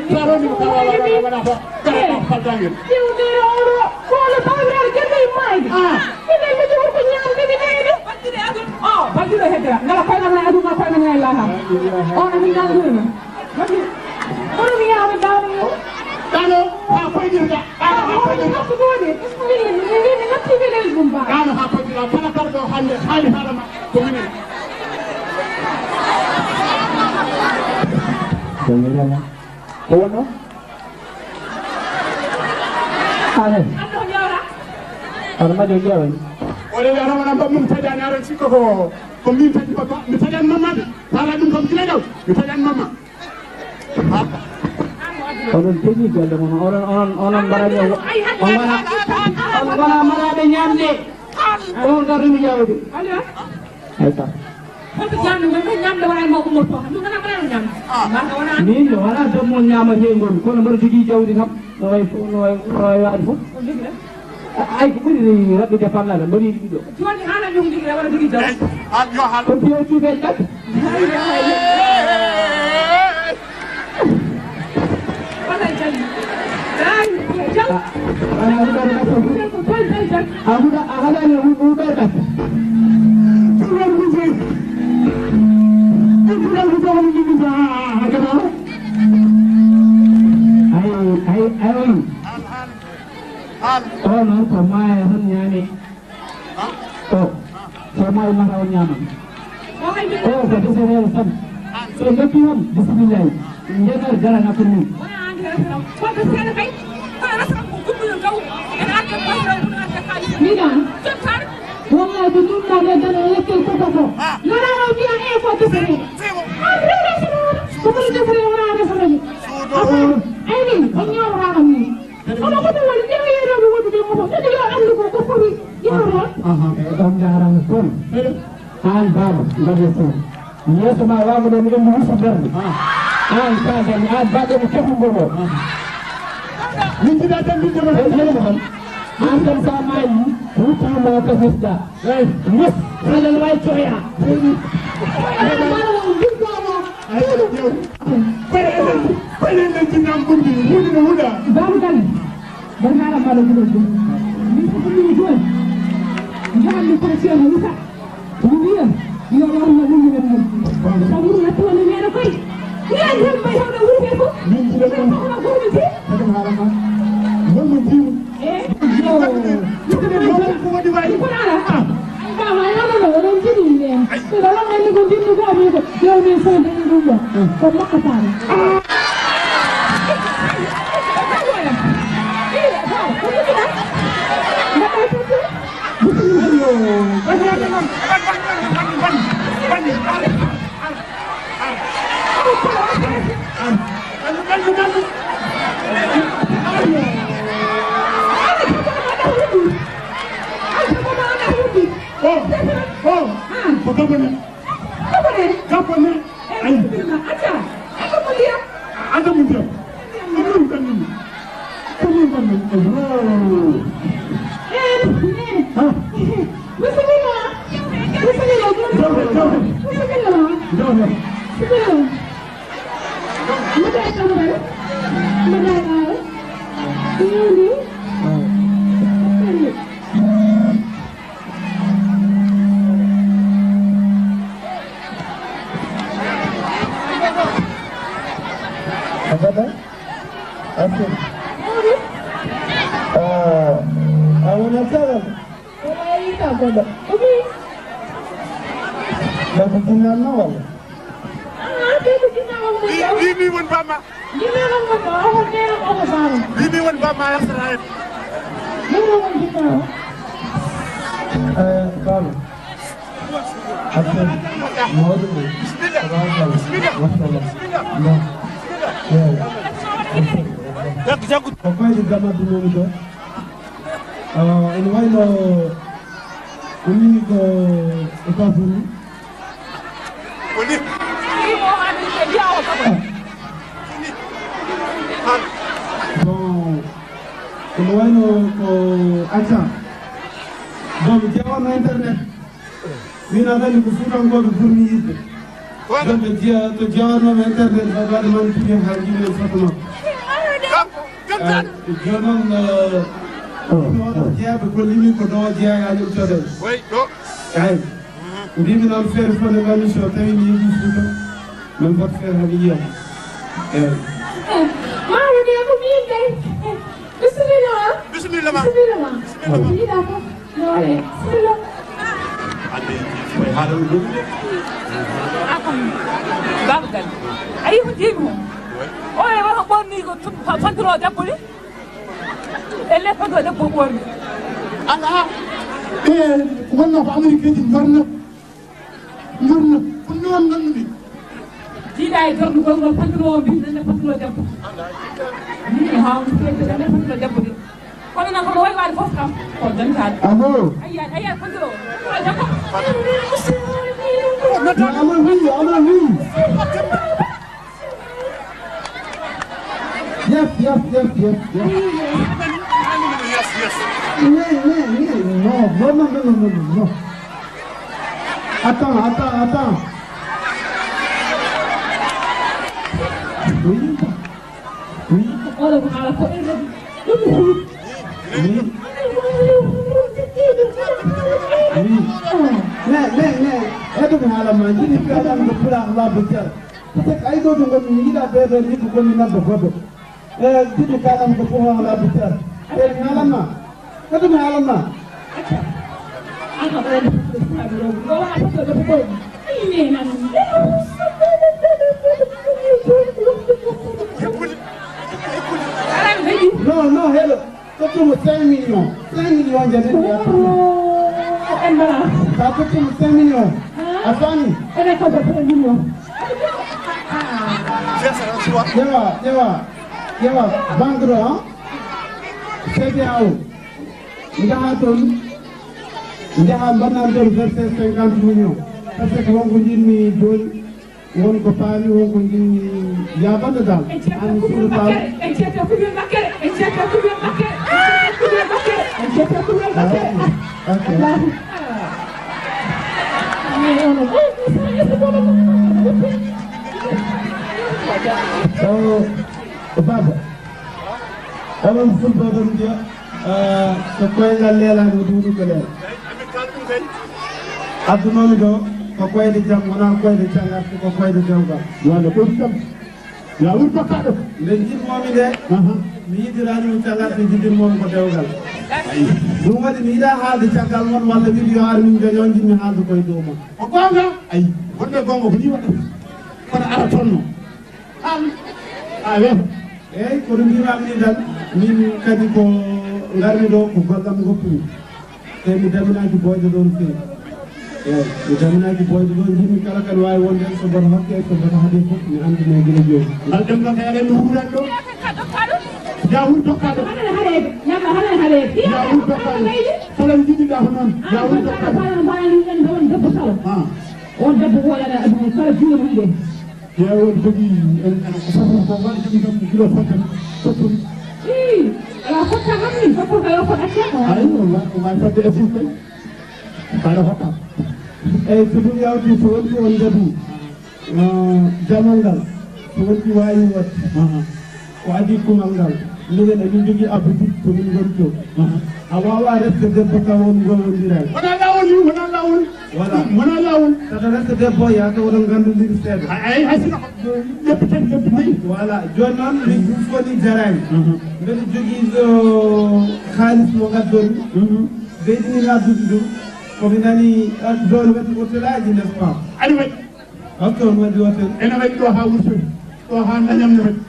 Sa rondi ko tawa wala wala wala fa. Kala ko falda ngel. Iwdere oɗo ko no tawiraɗo gerte e mayde. Ah. Ɓe ɓe jogo ko ñaamde ɓe ɓeyde. Battire adun. O, battire hedda. Ngala koy na adun ma koy na laha. O na min ngal dum. Kono mi yawa dawo. Dano ha koy dirda. Dano ha koy dirda. Ko woni? Min min min natti ɓe lel ɗum ba. Dano ha koy dirda. Kala kala ɗo hande hali hala ma. Ko minen. Ko minen. Ko wonno? Amen. Aɗa maƴo ƴeewen. O rewi aɗa wona mbammum taƴani aɗa sikka ko ko min taƴi papa mi taƴan mamma de. Tala ɗum kam gila ɗaw mi taƴan mamma. Onon keñi golle mon onon onon onon mbarani on ngona on ngona maraɓe ñamde. Onon garɗumi jawde. Hayta. Holto jamde ngon ko ñamde wona e mo ummoto. Ɗum kana mbaɗa ñamde. Mbaɗa wona. Min mi wona dommol ñamatengol kono mboɗo jogii jawdi kam no way no way no way waɗi fof. Ay ko ɓuri raɓɓude fallala mbaɗi ɗiɗo. Joni hana ñum jigre wala jogii jawdi. Ko piyo cuuɓe ƴat. To maayi mata o ñaama. O ko desereere tan. So leppi on, bisimillahi. Ndenar gara nakkun mum. Miɗa. Wallahi, ko ɗum ɗo ɓe dano lekkol koko ko. Nana o mbiya e ko desereere. An rewre sinoore. Ko ɓuri desereere wona desereere. Afa, ayni, on ñaawraama ni. Omo ko ɗum woni ɗeɗo yeeɗooɓe wondude mo fof. Ɗeɗo yo anndu ko ko foti yeewro. Aha, e ɗon njaaraama toon. Aan baaba, mbaɗe toon. Yeeso ma waago ɗo mi ɗon mi wusu ɓernde. Aan ka kadi, aan baɗɗo mo tefu ngo ɗo. Min jiɗa tan min jama tan. Aan kam sa maayi, wuttu mo ka wisda. Eyi. Yes, halal way coya. Eyi. Eyi. Ayo, ƴeew. Koye enen, koye enen jinnaam ɓurdi, huɗi no huɗa. Baaba Galle, mbaɗa haala mbaɗa gila jom. Min ko ɗum ɗum jooni. Njahanmi kono ceerno Musa. Mi wiya, yo Allah wallu en mum. Sabu ɗum nattu woni neɗɗo koye. Wiya tan mbay hewɗo wuro ɓe fof. Min jiɗa ɗum. Kono gormiti. Kadi haala ma. Wonmo jiimu. Oh, oh, ko gabone. Gabone. Gabone. Ay. Adamu ndiyam. Adamu ndiyam. Ko min mbaɗmi? Oh. Eh, eh. Ha? Bisimilla. Bisimilla. Jawle, jawle. Bisimilla. Jawle. Bisimilla. Mbaɗa e kamral. Mbaɗa e ɓaawo. Yewndi. A fada? A fada? Ah, a wona salam? Wala yi ka goɗɗo. Ɗumi? Ɗum ko jinnaanno walla? Ah, kay ko jinnaanno. Wi, wi mi won bamma. Jinnaanno won bamma, o ko neena, o ko bamma. Wi mi won bamma, Israel. Neena won jinnaanno. Eh, bamma. Atte, mawɗo mo. Tabarakalla. Machallah. Bon. Yeewa. Ko koyɗe Gamadu noon ɗo. Ah, ene wayno o woni ko États-Unis. Ah. Bon, ene wayno ko acca. Bon, mi ƴeewano internet. Min aɗa anndi ko Fuutankooɓe ɓurmi yiɗde. Ɗon ɓe jeya, to jeyanoo internet, ɓe waɗa noon tigi haa jiɗi en foto makko. Jooni noon, eh, ɗo jeyaɓe gollimi ko ɗo jeyaani ɗum codel. Eyi. Mbimi noon feere fof nde nganmi so tawi mi yehi Fuuta, min mbaɗa feere haa mi yiya mo. Eyi. Maa woni e ko miin kay. Bisimilla ma. Bisimilla ma. Bisimilla ma. Bisimilla ma. Yiɗa fof. Noore. Bisimilla. Ande, koye haala ɗum ɗum de. Akam. Baaba Galle. A yii ko jiimi mo? O e wata ɓorni ko tun-, pa-, pantalo debbo ni? Elle pantalo debbo ɓorni. Alaa. E, ko wonno ko Amerique ji mbarno. Njurno, ko noon nannumi. Jiiɗa e darnugol ngol, pantalo o mbiɗo nande pantalo debbo. Ni, haa on fiyete nande pantalo debbo de. Kono noon, kono wayi waade fof kam, ko dañtaade. Allo? Ayya, ayya, pantalo. Pantalo debbo. Allo, oui, allo, oui. Yes, yes, yes, yes, yes. Yes, yes. Mais, mais, mais, non, non, non. Attends, attends, attends. Oui. Oui. Oɗo ko ala ko en ɗum. Oui. Oui. Mais, mais, mais, eɗum haala ma, jiɗi feelan ko pula Allah bujjal. Peut-être ay ɗo ɗum woni mi yiɗa ɓeeɗo ni ko koni nabba goɗɗo. E jiɗi kalan ko fof on labita. E mi haalan ma. Kadi mi haalan ma. An ko ɓen Non, non, hello. Tottumo cinq millions. Cinq millions jaɓen. Sa tottumo cinq millions. A faami? Ƴewa, ƴewa, ƴewa. Banque ɗo, ha? C D A O. Njaha toon. Njaha mbaɗnan toon verser cinquante millions. Par ce que wonko njiɗmi jooni. Won ko paami, won ko njiɗmi yaaɓande dal. An suudu paami. Ok. Oh, baba. Onon fulɓe oɗon mbiya, ah, so koyngal leelaama, duuɗi ko leela. Addunoomi ɗo ko koyɗe jam, wonaa koyɗe caggal, ko koyɗe dewgal. Walla ko ɗum kam. Laawol bakkaɗo. Nde njiɗmoomi nde, aha, mi yiɗiraani mo caggal, mi yiɗirmoomi ko dewgal. Ayi. Ɗum waɗi mi yiɗaa haalde caggal mon, walla wiɗi yo ar min joño, njiɗmi haalde koye dow mon. Ko goonga? Ayi. Wonde goonga ko nii waɗata. Kono ara tonno. An, a weeto. Eeyi, kono mbiimaami nii tan, min kadi ko ngarmi ɗo, ko golle am ngoppumi. Te mi daminaaki boyde ɗo no feewi. Eeyi, mi daminaaki boyde ɗo, njiɗmi kala kadi waawi wonde so mboɗo hokke, so mboɗo haɗe fof, mi anndine gila jooni. Ngal ɗemngal kay aɗa anndi wuuran ɗo? Ya wuur tokkaaɗo. Haɗane haɗeede, ñamma haɗane haɗeede. Ya wuur tokkaaɗo. Kala njiɗiɗaa ko noon. Ya wuur tokkaaɗo. Ah. On debbo wooɗaɗo aduna kala juuɗe mum ɗe. Ƴeewa, on jogii en, en, ko fof ko waɗi jogii kam kilo fof tan, fof tan. Ii, alaa fof tan, tan min, fof ko kala ko ɗacce ko. Ayi, walla ko waawi fadde e fof kay. Mbaɗa hokkam. Eyi, so ɗum yawti, so wonti on jaɓi, ah, jamal ngal, so wonti waawi waɗde. Aha. Ko adii kumal ngal, minen emin njogii abbude to min ngoni to. Aha. A waawaa resde debbo taw on ngowondiray. Wonaa laawol ni, wonaa laawol. Voilà. Wonaa laawol. Saɗa resde debbo, yaa taw oɗon nganndondiri seeɗa. A, ay, hay sinno ko leppi tati, leppi nayi. Voilà. Jooni noon, min ɗum fof ni jaraani. Mhm. Mbeɗa jogii ɗo kaalis mo ngaddomi. Mhm. Ɓeydi min addude ɗum. Ko mi nani, ah, zone waɗi hôtelaaji, n'est-ce pas? Aɗa waɗi. Hotto on waɗi hôtel? Ene waɗi ɗo haa Wursoyi, ɗo haa Ndañam ne waɗi.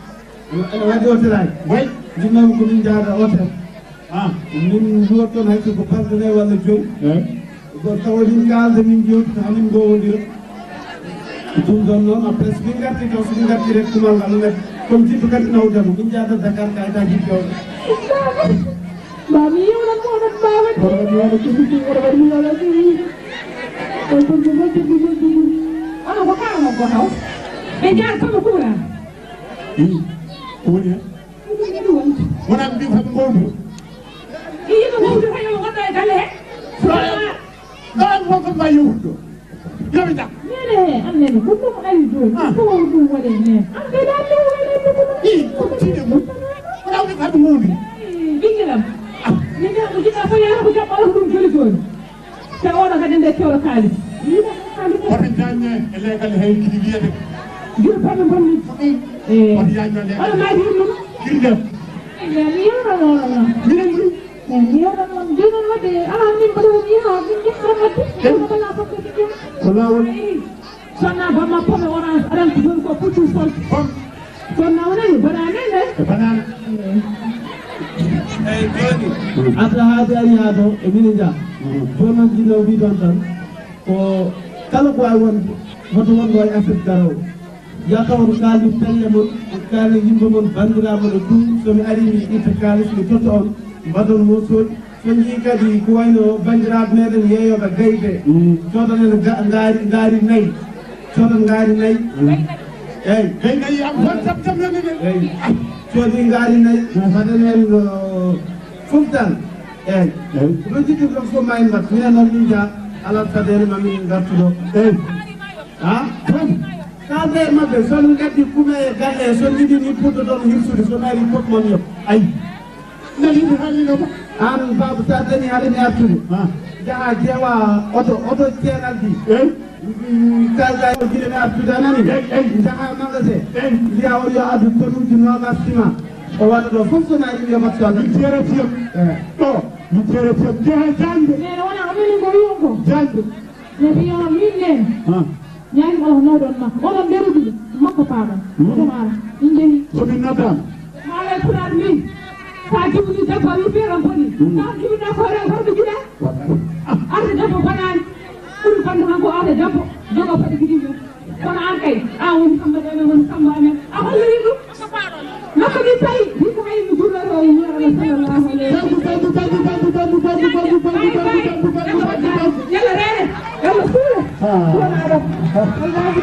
Ene waɗi hôtelaaji? Way. Min noon ko min njahata hôtel. Ah. Min nduwat toon hay so ko balɗe nayi walla joyi. Eh. Ko tawa min kaalda, min jewtida, hamin ngowondira. Ɗum ɗon noon, après, so min ngarti toon, so min ngarti rek, kumal ngal noddi. Comme jiɗɗo kadi nawdemo, min njahata Dakar, kayitaaji pewɗi. Ma mi yewnan mo onon ma waɗi. Oɗo waɗi wala ko ɗum, oɗo waɗi wala ko ɗum. Oɗo waɗi wala ko ɗum. Onon ko kaala mo ko haw. Ɓe njaar kama kuura. Ii, ko woni hen? Ko ɗum woni wonde. Wona ɓe mbiyi ko ɓe ngowdu. Ii, ɓe ngowdu kay, yo ɓe ngonda e galle he. Ɗo en, ɗo en wonko mbayi yewtude ɗo. Yo ɓe jaggu. Nene he, an nene, ko ɗum ari ɗo. Ah. Ko ɗum waɗe he. An kay ɗa ɗum waɗe ɗum. Ii, ko tine mum. Ko ɗawde ko haɗum mawni. Ii, ɓingilam. Ah. Min ɗa ko jiɗɗa fof yaha ko jaɓɓa ɗum joli joli. Te oɗo kadi nde kewɗo kaalis. Yiɗa kaalis. Woto jaññe e leegal he kadi wiyete. Jur paɓe bonni. Ko ɗum. Eh. Woto jañño leegal. Oɗo mbaadi ɗum. Jurde. Eh, mi yewno noon. Minen ɗum. Eyi, mi yeeɗan on, jooni noon waɗde, alaa min mbaɗa woni yaha, min njaha aɗa waɗde, eh, wona bala fof ko min njaha. Ko laawol. Eyi, sonna bamma pomme orange, aɗa anndi toon ko puccu sol. Bam. Sonna o nani, banane nde. E banane. Eyi, jooni, Abdou Hadi ari haa ɗo, e minen njaha. Mm. Jooni noon, jinno o wii ɗoon tan, ko kala ko waawi wonde, hoto won ɗo e Afrik garoowo. Yataw on kaali pelle mon, on kaali yimɓe mon, banndiraaɓe mon e ɗum. So mi arii, mi itta kaalis, mi totta on, mbaɗon mosol. So njii kadi ko wayno banndiraaɓe meɗen yeeyooɓe gaybe, mm, coodan en ga-, ngaari, ngaari nayi. Coodan ngaari nayi. Mm. Eeyi. Gay nayi am, tan tam tam nani de. Eeyi. Coodi ngaari nayi, mm, mbaɗen heen, uh, fof tan. Eeyi. Eeyi. Ko ɗo jiɗɗo ɗon fof ma en mbaɗ. Minen noon min njaa, alaa saɗeende ma min ngartu ɗo. Eeyi. Ha? Fof. Kaalde e maɓɓe, so on ngaddi kume e galle, so on njiɗi ni puɗɗoɗon hirsude, so mairie fof mon yoɓ. Ayi. Nani mi haalino ma. An baaba, sa dañi haɗa mi artude. Ha. Jaha ƴeewa oto, oto ceenal di. Eh? Mm, kalda o jiɗa mi artude, a nani? Eh, eh. Jaha magasin. Eh. Mbiya on yo addu tonuuji noogas ciment. O waɗa ɗo fof so mairie mi yoɓat so addu. Mi jeere fiyam. Eh. Ɗo, mi jeere fiyam. Jaha jañde. Nene wona o nani ko wiyon ko. Jañde. Ne wiya min neen. Ah. Ñaani Allah nawɗon makko. Oɗon nderude makko paaɗon. Hmm. Oɗon ara. Min njehi. So min noddaama. Haala e pulaar min. Sa jiwni debbo a wi feeram boni. Hmm. Sa jiwna ko ren gorko jiɗa. Wallahi. Arde debbo bonaani. Ɓuri bonde han ko arde debbo. Jogo fadi gidi mum. Kono an kay. An woni Samba amen, woni Samba amen. A holloyi ɗum. Makko min tawi, min ko hay mi juulnoto o yiɗi Allah sallallahu alayhi wa sallam. Yalla reere, yalla suula. Wona ɗo. Wallaahi.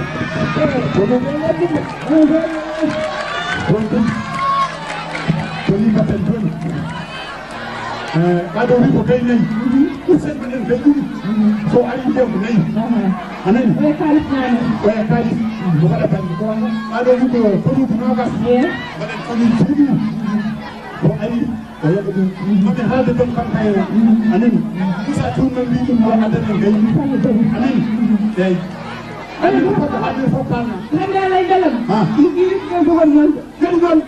Ko ɗum en waɗi ɗum. Ko ɗum. Ko ɗum mbaɗten jooni. Eh, ɓaɗo wi ko gay nayi. Sen mbaɗen gay ɗiɗi. So ari ndiyam ko nayi. A nani? Oya kaalis nani? Oya kaalis. Ko waɗa bannge. Ɓaɗo wi ko konuuji noogas. Mbaɗen konuuji joyi. So ari, o yoɓa ɗum. Mami haalde ɗum kam kay. A nani? Musa Cuun man mbi ɗum yo addane gay. A nani? Eyi. A nani fof ko haalde fof kalna. Hannde alay belam. Ah. Ɗum ɗiɗi ko ɗum noon. Kadi noon.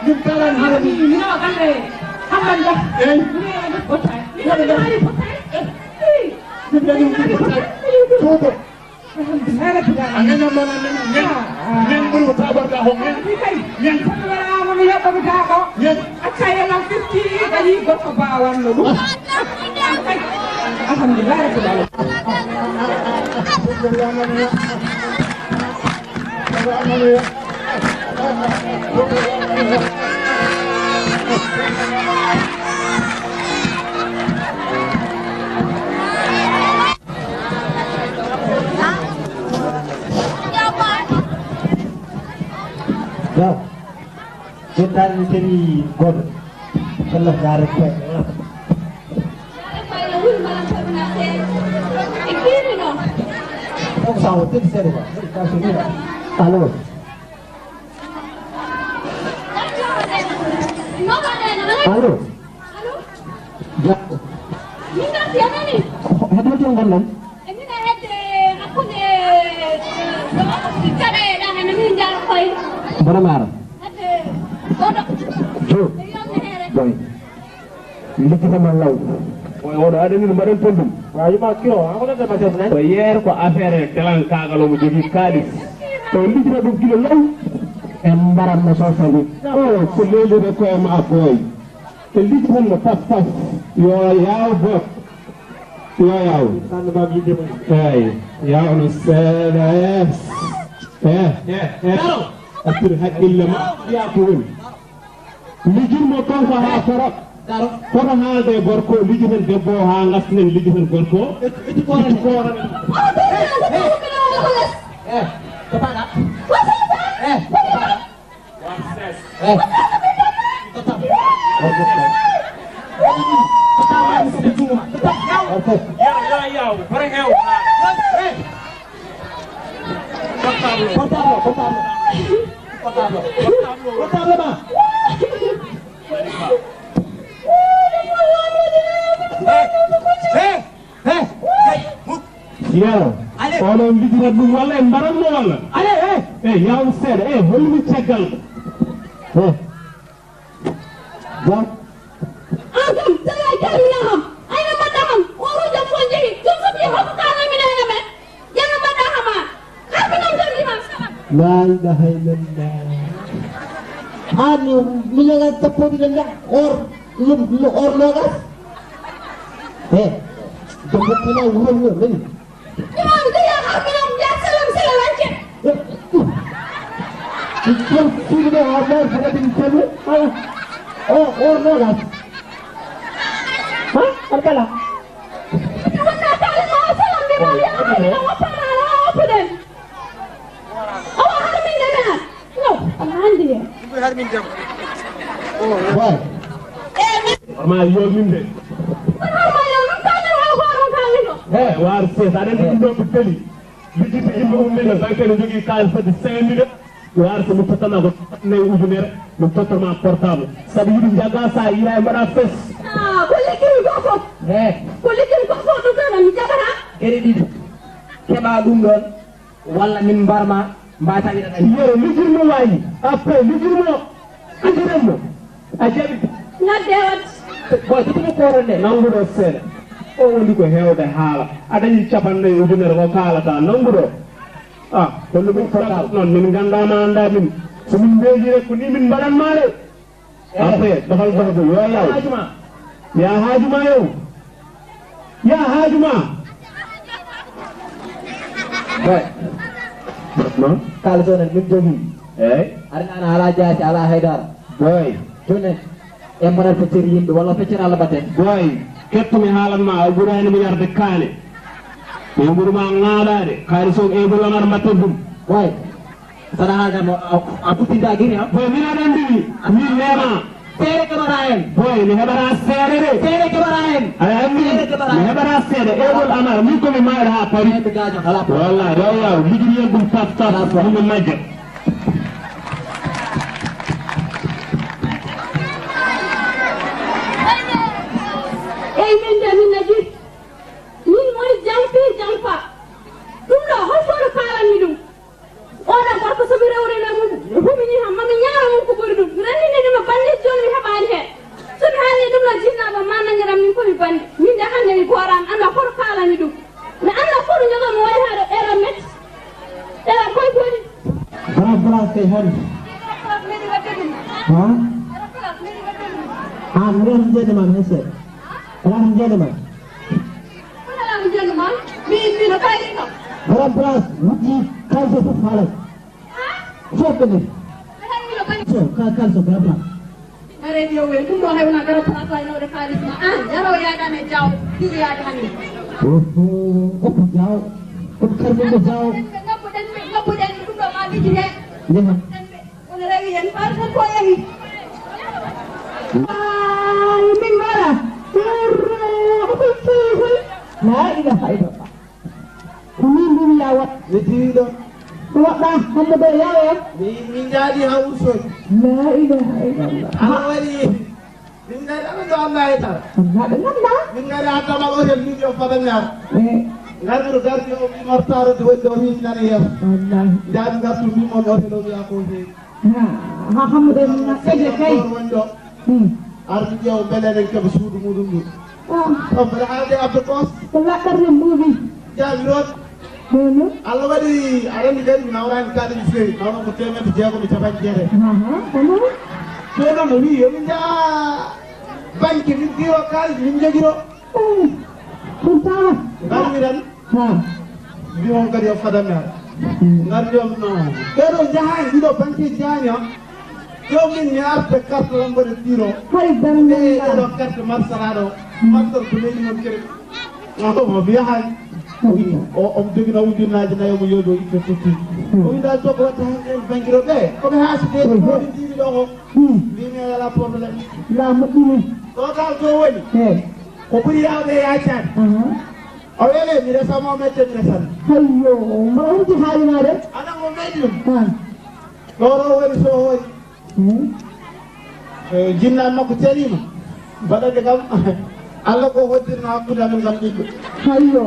Min kaalani haala ni. Min o kamɓe Hammadi Bah. Eyi. Min o fotaani. Min o haali fotaani. Min o haali fotaani. Tuubo. A nana mana nana nen. Nen ɓuri ko taɓarɗa ko nen. Nen. Kono wala mo mi yoɓɓo mi taako. Nen. Acca yalla fiski kadi gorko bawanno ɗum. Alhamdulillah rabbil alamin. Bon, jottani kadi goɗɗo. Allah jaare koye. Allo. Allo. Jam. Heɗoto gonɗon? Borom ara. Jo. Boy. Liggitama law. Oy, oɗo aɗa ni mbaɗen ton ɗum. Wa yima kiro, an ko nodda ma chef nan? Ko yeer ko affaire telan kagal omo jogii kaalis. O liggita ɗum gila law. En mbaran mo sosa ɗum. O ko lelire koye ma boy. E liggita mo pas pas. Yo yaw bok. Yo yaw. Tan ba mi demo. Eyi, yaw no seeɗa. Eh. Eh. Eh. Eh. Daro. Accir hakkille ma. Ya ko woni. Lijirmo kanko haa foro. Daro. Kono haalde e gorko, lijoten debbo o haa ngastanen, lijoten gorko. Ittu koorane. Ittu koorane. Eh, eh. Eh, ko paɗa? Eh, ko paɗa? Eh. Yaw, yaw, yaw, bara heew. Eh. Portable, portable, portable. Portable, portable, portable ma. Eh, eh, eh, mut. Yaw, allez. Onon lijirat ɗum walla en mbaran mo walla? Allez, eh. Eh, yaw seeɗa, eh, holmi caggal. Eh. Bon. An kam, tawi a jaabinaa kam. Ayno mbaɗɗaa kam? O ruuja fof njehi. Ɗum fof mi hokku ka namminaano men. Yano mbaɗɗaa kam an. Harminam tan mi kam. La ilaha illallah. An, mi nana tappoɗi ɗen da. Or, lum, lum, or nogas. Eh. Debbo kala wuro wuro nani. Imam, ndeya harminam, ya salam, salam, anke. Ɗum ɗo suudu ɗo, o ɗo fota ɗum temu. O, o, nogas. Ha? Arkala. Wonna taali ma, salam, mi ma, ya harminam, o fana, o fuden. Awa harmin de mena. No, ana andi. Ɗum koye harmin jam. Boy. Warma yo min de. He, war ses, aɗa andi ɗum ɗo ko teli. Lijjiti yimɓe ummiiɓe banque ne jogii kaalis fodde cinq mille. War so mi tottama ko nayi ujunere, mi tottama portable. Sabu yiɗi jaga sa yira e mbaɗa fes. Ah, ko liggiri ko fof. He. Ko liggiri ko fof ɗum ɗon mi jaɓata. Geɗe ɗiɗi. Keɓa ɗum ɗon. Walla min mbarma mbata wiɗa ɗaɗi. Yero lijirmo wayi, après lijirmo, lijirmo. A jaɓi. Ngadde wat. Boy, tutumo koron de. Nanguɗo seeɗa. O woni ko heewde haala. A dañi capanɗe nayi ujunere ko kaalata, nanngu ɗo. Ah, holno min fotaano noon, min nganndaa ma anndaa min. So min mbeeji rek ko nii min mbaɗan maa de. Après, doxal doxal, yo yaw. Yaa haaju ma. Yaa haaju ma yow. Yaa haaju ma. Boy. Non? Kaalis o nen, min jogii. Eey. Ari nana alaa jaasi, alaa haydara. Boy. Jooni, en mbaɗat feccere yimɓe, walla feccere Alla batten. Boy, kettu mi haalan ma, a ɓuraani mi yarde kaane. Mi ɓuri ma ŋaaɗaade, kaalis o eeɓol Amar mbatten ɗum. Boy. Saɗa haalde mo, a, a futtinta giri, ha? Bon, min aɗa anndi, min neema. Seeɗa keɓata en. Boy, mi heɓata seeɗa de. Seeɗa keɓata en. Aɗa anndi, seeɗa keɓata mi en. Heɓata seeɗa. Eeɓol Amar, min ko mi maayɗo haa Paris. Seeɗa gaajo, hala. Wallaahi, yo yaw, ligiri en ɗum taf, taf, min mi majja. Eey, min de, min nagi. Min woni jampi, jampa. Ɗum ɗo, hol fooɗo kaalanmi ɗum? Oɗo gorko, so mi rewrino mum, humini kam, mami ñaama mum ko ɓuri ɗum. Mi rannini ɗum e banndiji, jooni mi heɓaani heen. So mi haalni ɗum ɗo jinnaaɓe, ma nanngiram min ko mi banndi. Min de hannde mi gooraama, annda koto kaalani ɗum. Mi annda koto jogo mo wayi haa ɗo ɗeɗo met. Ɗeɗo koye ko woni? Bras, bras kay holi? Ha? Ah, mi rewti jeede ma mi hese. Wala jeede ma. Wala mi jeede ma. Mi, mi no kayri kam. Bras, bras, wujji, kayri fof haalay. Fof ko nder. So, ka-, kaalis o, garata. Are yo we, ɗum ɗo hay wona garata, a fay nawde kaalis ma. An, yaro yaada ne jaw, ɗiɗi yaade hannde. Oho, goppo jaw. Goppo kadi ɗum ko jaw. Ngabbuɗen ɓe, ngabbuɗen ɓe, ɗum ɗo ma lijjite. Ndeha. Ngabbuɗen ɓe. Kono rewi en, ɓaade tan ko yahi. Ay, min mbaɗa. Ko ɗum fewi koy. La ilaha illallah. Ko min mbimi ya waɗ. Mi diwi ɗon. Ko waɗɗa, Hammadou Yaw ya? Mi, min njaadi haa Wursoy. La ilaha illallah. Ana waɗi, min ngari aɗa ɗo Allah e tal. Wallahi ɓe ngannda. Min ngari haa Kamal Hotel, min yo fada mi ar. Eh. Ngarmi ɗo gardi o, mi mortaro de wonde o min nana yeeso. Wallahi. Njaadi ngartu min on hotel o wiya ko heewi. Ha, ha Hammadou en na ƴeƴe kay. Woni ɗo. Hmm. Ardi ƴeewa beele eɗen keɓa suudu muɗum ndu. Ah. On mbaɗa haalde Abdou Kos. Ko laɓɓarde mbuuɓi. Jaabiroon. Ɗum. Allah waɗi aɗa anndi kadi mi nawraani kaalis feewi. Nawno ko teemedde jeegom e capanɗe jeetati. Aha, kono? Jooni noon o wii yo min njah banque min mbiro kaalis min njogiro. Hmm. Ɗum tawa. Ngarmi tan. Ha. Mbi on kadi o fada mi ara. Ngardi on no. Ɓeɗo jahaani, ɗiɗo banque jahaani on. Ɗo min mi arta carte lambo de tiro. Hay dan. Ɓe ɗo carte marsalaɗo. Mastor ko leydi mon kere. O mo mi yahaani. O, o mo jogino ujunnaaji nayo mo yodo itte tutti. O wi dal to ko watta heen banque ɗo ɓe. Ko ɓe haasi de ko min jiiɗi ɗo ko. Mbi mi ala problème. La moƴƴini. Ɗo dal to woni. He. Ko ɓuri yawde e yaccaani. Aha. O wele mi resa mo mette mi resan. Hayyo, mbaɗa hundi haalinaade. Anan o meɗi ɗum. Ha. Ɗo ɗo woni so hoori. Hmm. Eh, jinna makko caliima. Mbaɗande kam, Allah ko hoddirno hakkunde amen ngam ɓiɗɗo. Hayyo,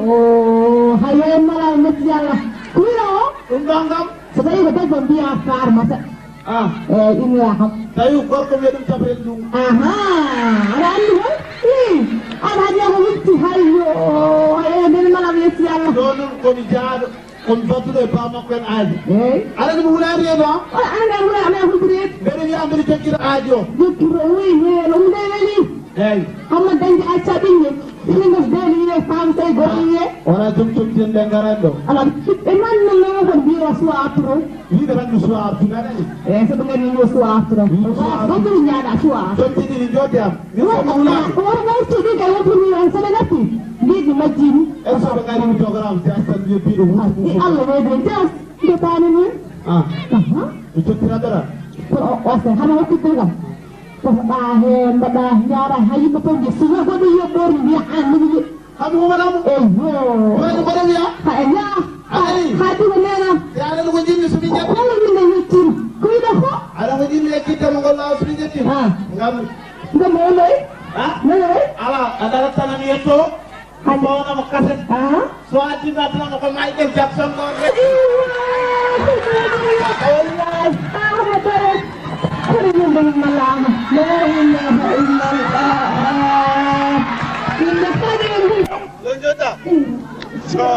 hayyo en mala e metti Allah. Ko wino o? Ɗum ɗon kam. So tawi ko debbo mbiya faar masa. Ah. Eeyi, ina yaha. Tawi gorko wiya ɗum tafel ɗum. Aha, aɗa anndi hol? Ii, aɗa anndi ko witti, hayyo, hayyo, nden mala mi yetti Allah. Ɗo noon ko mi jaaɗo, ko mi battuɗo e baa makko en Aali. Eeyi. Aɗa anndi mo wulaani reedu, ah? Wala, aɗa anndi mo wulaani, aɗa anndi mo wulaani. Mbeɗa wiya mbeɗa jokkira Aali o. Jokkira, wi, he, ɗum nde weli. Eeyi. Amma dañde acca ɓinngel. Min ngas deni wiye fam sey goto wiye. Wona joom comtien ɓe ngaran ɗo. Ala ɓiɓɓe man no no ko mbiyo suwa arturo. Wiɓe tan no suwa arturo aɗa ni. E so ɓe ngari no suwa arturo. Wiɓe suwa arturo. Goto nyaada suwa. Comtini ni jodde am. Min ko wona. Ko wona arturo ɗi kala arturo wiye on sala natti. Mbiɗi majjini. E so ɓe ngari mi togoram jastan wiye biɗo wutu. Allah wodi jas. Nde tani ni. Ah. Aha. Mi jokkira dara. Ko o o se hana hokkude kam. Kosoɗaa heen, mbaɗaa, njaaraa haa yimɓe fof njiya. So wii goɗɗo yiya ɓoorni, mbiya aan mbiɗa yiya. Kam ko mbaɗaa mo? Eyo. Ko waɗi mbaɗa wiya? Ha, eya. Ayi. Haa ɗum neena. Yaade no ko jinni so min ƴetti. Kala min ne yettin. Ko wiɗa ko? Aɗa ko jinni e kitte mo ngol laaw so min ƴetti. Ha. Ngam. Ngam mo loy? Ha? Mo loy? Ala, aɗa rattana mi yetto. Hannde. Ko wonamo kaset. Ah. So a addi mi addana mo ko Michael Jackson ɗon rek. Wallahi. Ah, hono dore. Kono min ɗum malaama. La ilaha illallah. Min ɗo faade ɗum. So.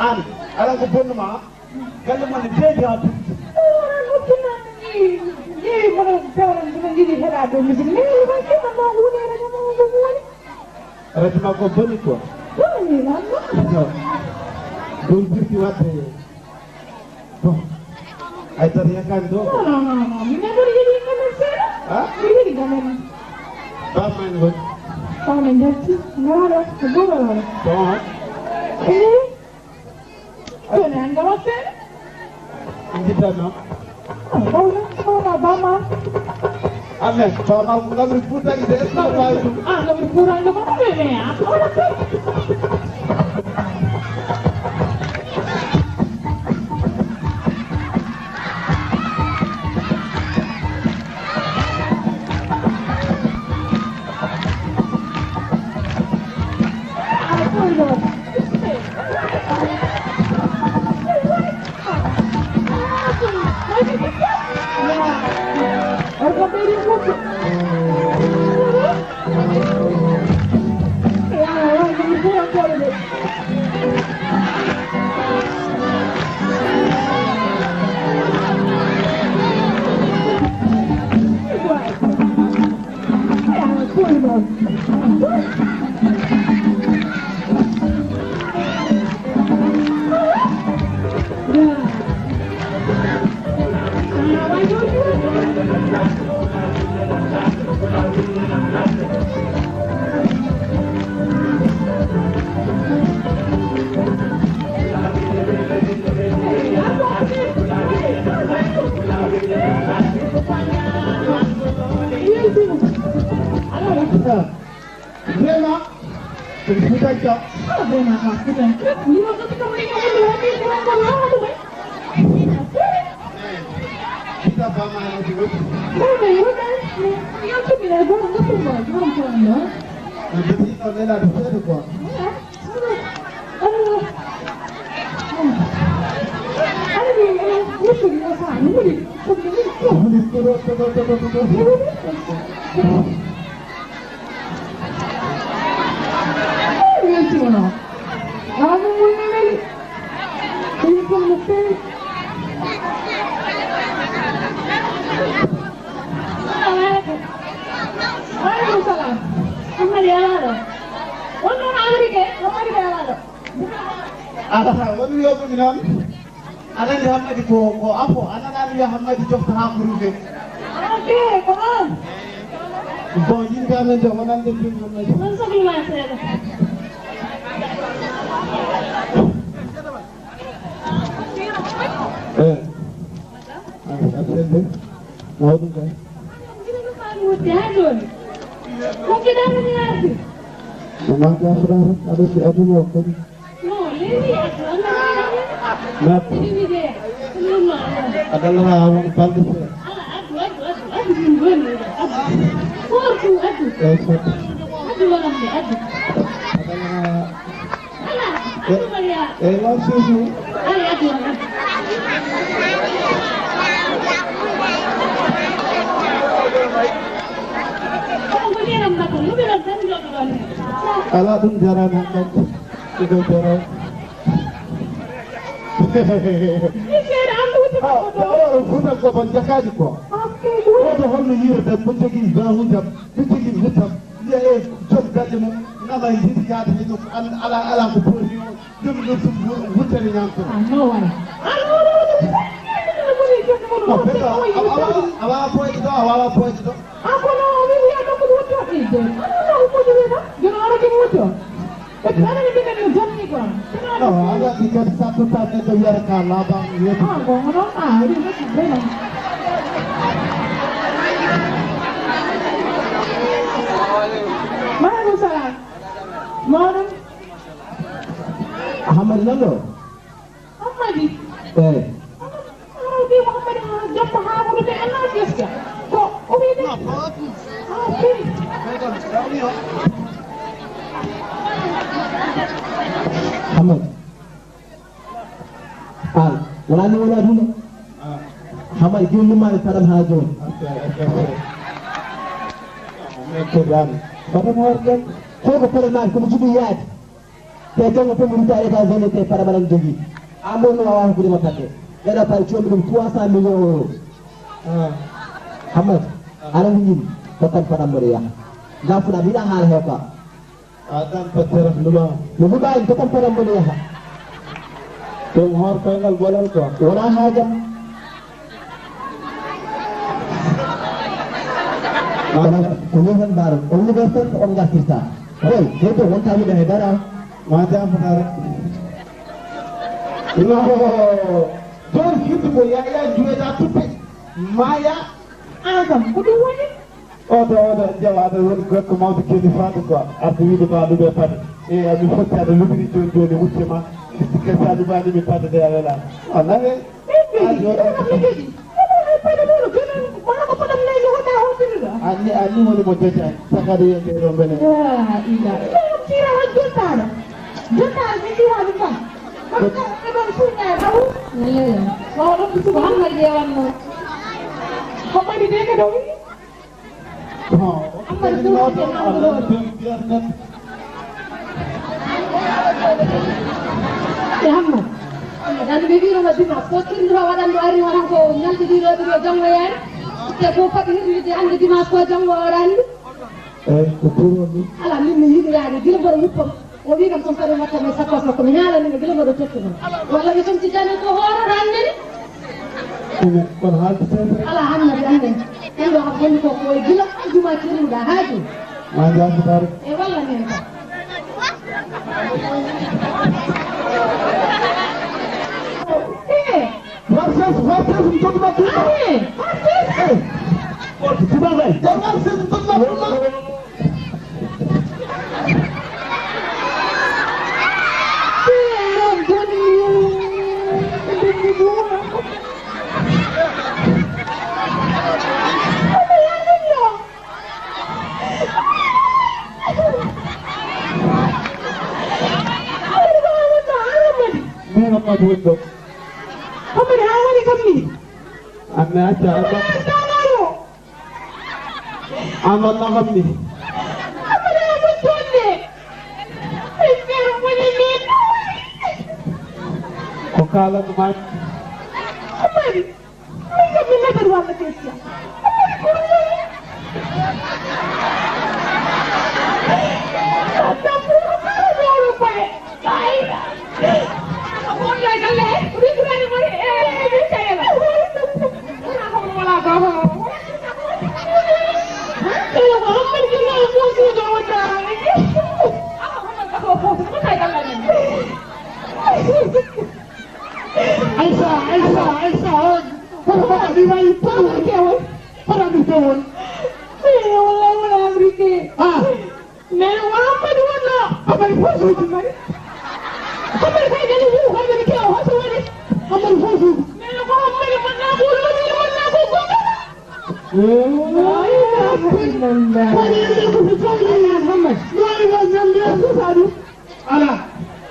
An, aɗa ko bonnuma? Galle mon ne deedi haa tuuti. Ora no kinan ni, ni mo no tawran dina jidi hada do mi ni ma kina ma woni na mo mo woni. Rati ma ko boni ko. Boni na no. No. Ɗum firti waɗde. Bon. Ay tan yakani ɗo. No, no, no, no. Mi ne boni yidi kamen sera. Ha? Mi yidi kamen. Ba man woni. Ba man jatti. Ngara, ko boro. Bon. Eh. Ko ne anga watte? Njiɗɗa noon. Ah, bawɗo, bawɗo, bama. Amen. Bama, ko lamri Fuuta ide, est-ce que a waawi ɗum? Ah, lamri Fuuta anga ko ɗum ene, ah, bawɗo. Vraiment, c'est une photo de gars. Ah, vraiment, ah, putain. Ni ma ko ko ni ko ko ko ko. Kita ba ma ya di wuti. Ko ne wuti. Ya ko bi na go ko ko ko ko. Na bi ko ne la di ko. Weltima noon. Awa ɗum woni weli. Ko yimɓe no feewi. Salamu aleykum. Wa aleykum salam. Ammadi alaa ɗo. Won noon Ammadi ke, Ammadi ke alaa ɗo. Ala, won wiyoɓe mi noon. Aɗa anndi Hammadi ko, ko afo, a nanaani wiya Hammadi jofta haa mburuuɓe. Ok, ko noon. Bon, yimɓe amen ɓe wonande mbin Hammadi. Noon sohli ma seeɗa. Eh. Ah, a selli. Mawɗum kay. Mbiɗa no faami wonde haa jooni. Ko mbiɗa woni arde. Ko ma ka frère, aɗa si aduna o kadi. Naat. Adala ha won balɗe seeɗa. Adala ha. E, e, non, suusu. Ala ɗum jarani hankadi. Ɗiɗo jaraw. Fuuta ko ban jakaji ko. Oto holno yirde mo jogii gawudam, mo jogii wutam. Wiya e joom galle mum, nama yiɗi yaade he nokku, an-, ala, ala ko booti o, joom nokku wuttere ñaamto. Ah, no waɗa? Ah, no waɗa, waɗa. No, ɓe ɗo, a, a, a, a wawa boyde ɗo, a wawa boyde ɗo. Ah, kono o wi, wiya nokku ɗo to, e de. Ah, no, o moƴƴi wiya ɗo. Jono ara jomo wutto. E tanani minen no jonni quoi. Non, a waɗi kadi sattu tan neɗɗo wiyata ka laaɓaani yeeso. Ah, bon, non, ah, ɗum waɗi vraiment. Maaleykum salaam. Mawɗum. Hammadi nan ɗo? Hammadi. Eh. Hammadi, Hammadi, ah, jokko haa wuro de, Allah gaskiya. Ko o wi de. Ah, ok. Hammadi. An, wala ni wala dum. Ah. Hamay gillumaani paɗam haa jooni. Paɗam hoore ɗen. Ko ko paɗamaani ko mi jiɗi yaade. Te janngo fof mi rutta États-Unis te paɗam aɗa jogii. An moom no waawaa hokkude mo paɗde. Ɓeɗa paɗe coomi ɗum trois cent millions euros. Hammat, aɗa mi yiɗi. Ko tan paɗam mboɗo yaha. Nga fuɗa mi yiɗa haala heew ka. A tan patere luɓa. No luɓa en ko tan paɗam mboɗo yaha. Ɗum hoor koyngal ɓolal quoi. Wona haajam. Kono ko ni tan mbaɗon, on liggay tan ko on gartirta. Koy, koy to wonta mi ɗahe dara. Ma jam fatare. No. Don hirtu ko yaya juweta tuppe. Maya. An kam ko ɗum woni? Oto, oto, jawa, aɗa woni gorko mawɗo kedi faade quoi. Arde wiide ma luɓe paɗe. E, ami fotti aɗa luɓiri joni joni wutte ma. Sikke sa luɓani mi paɗe de a wela. A nawe. Ɓe mbeɗi, kono ɓe mbeɗi. Kono hay paɗe ɗo no gënal, wona ko paɗam nayi wona hootiri ɗo. Anni, anni woni mo jojani. Sakade yiyande ɗo mbele. La ila. Ɗo tira han jottaɗo. Jottaɗo ɓe tira ɗum tan. Kono ɓe ɗon suuña taw. Wawa ɗon ko suba han ngal ƴewanno. Ko mbaɗi de ka ɗo wi. Ammadu Sow, Ammadu Sow. E Ammadu. Ammadu, ɓe mbino ma dimanche, ko tirndiro waɗanɗo ari wona ko ñalɗi ɗiɗo ɗiɗo janngo yaari. Te ko foti hirnide hannde dimanche ko janngo o waɗani. Eyi, ko pour woni. Ala, min mi yiɗiraade, gila mboɗo wuppa. O wi kam, so mbaɗi watta men sakkos makko, mi haalani mo gila mboɗo tottuno. Walla mi somti jane ko hooro rannde ni. Kono haalde tawde. Ala hannde annde. En ɗo kam woni ko ko e gila juma tirnuɗa haaju. Ma jaabu tar. E walla men ka. Eh. Marses, marses, mi tottuno tuba. Amen. Marses. Eh. Tuba bay. Marses, mi tottuno tuba. Min Amadou woni ɗo. Amadou, a woni kam ni? Amme acca, acca. An walla kam ni? Amara ko jonde. Ay, pero woni ni. Ko kala ko ma. Amari. Ay, mi na dar wala ke siya. Amari ko woni. Ay. Aïssa, Aïssa, Aïssa, on. Fota, fota, mi wayi, fota, mi kewol. Fota, mi kewol. Eh, wallahi, wala amrike. Ah. Nene ko Hammadi wonno. Hammadi fof suudu mari. Hammadi kay nene wuro Hammadi kewo hoto woni. Hammadi fof suudu. Nene ko Hammadi wonna ko wuro Hammadi wonna ko gonga. Eh. Hammadi. Woni yande ko fi tawi Hammadi. Woni yande ko fi tawi. Ala,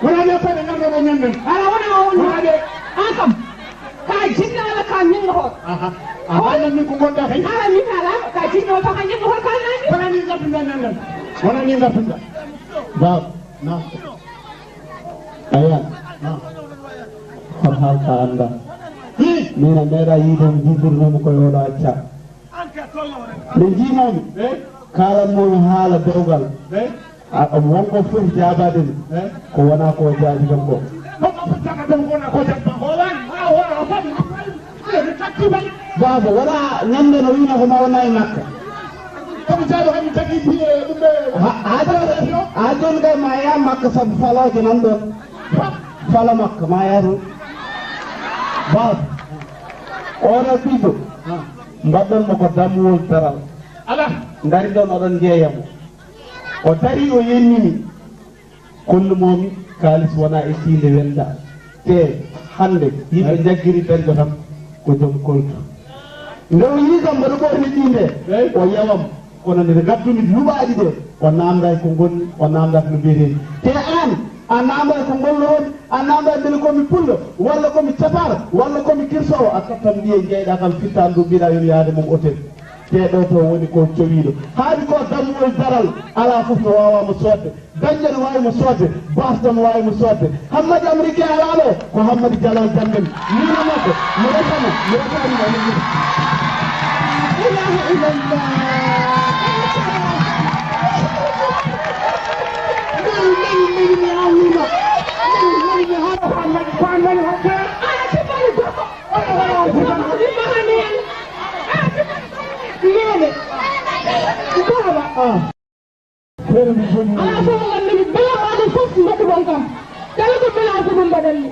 wona nde koɗe ngarɗo ɗo ñanden. Ala, wona o woni. Wona de. An kam, ka jinnaala ka ñingo hol. Aha. A haalan min ko ngonɗa kay. Ala, min ala, ka jinno to ka ñingo hol ka nani. Wona ni ngarɗo ñanden. Wona ni ngarɗo. Ba, na. Aya. Na. Kon hal ka anda. Hi. Min a meeɗa yiide mo jibirnoomi koye oɗo acca. Nde njiimaami, kaalanmoomi haala dewgal. A, won ko foti jaabaade mi, ko wonaa ko o jaabi kam ko. Baaba, wonaa ñande no wiina ko ma wonaa e Makka. Ha, haa jooni, haa jooni kay ma yaa Makka sabu falooje nan ɗoon. Fala Makka, ma yaa toon. Baaba, oɗo ɓiɗɗo, mbaɗɗon mo ko dammuwol daral. Ala. Ndari ɗoon, oɗon njeeya mo. O darii, o yennini. Kollumoomi, kaalis wonaa e tiinde wenta. Te hannde, yimɓe njaggiri dañɗo tan ko joom koltu. Nde o yii kam mboɗo ɓorni tiinde, o yewam. Kono nde ngaddumi luɓaaɗi ɗe, o naamndaay ko ngonni, o naamndaaka no mbiyetee. Te aan, A naamay ko ngollo woni, a naamay mbele ko mi pullo, walla ko mi capaar, walla ko mi kirsowo, a tottam ɗi e jeyɗa kam fittaandu mbiɗa yon yaade mum otel. Te ɗo to woni ko cowiiɗo. Haaɗi ko dammuwol daral, alaa fof no waawaa mo soodde. Dañde no waawi mo soodde, baasde no waawi mo soodde. Hammadi Américain alaa ɗo, ko Hammadi Jalal Jammel. Miino makko, mi resama, mi resama, mi resama. Ilaha illallah. Nani, nani, nani, mi haalnima. Nani, nani, mi haala ko Hammadi, ko Hammadi hokke. Nene. Baba. Ah. Feere mi joni. Alaa fof mo nganndu-mi, belaaɗo fof mbaɗu ɗon kam. Kala ko belaaɗo ɗum mbaɗanmi.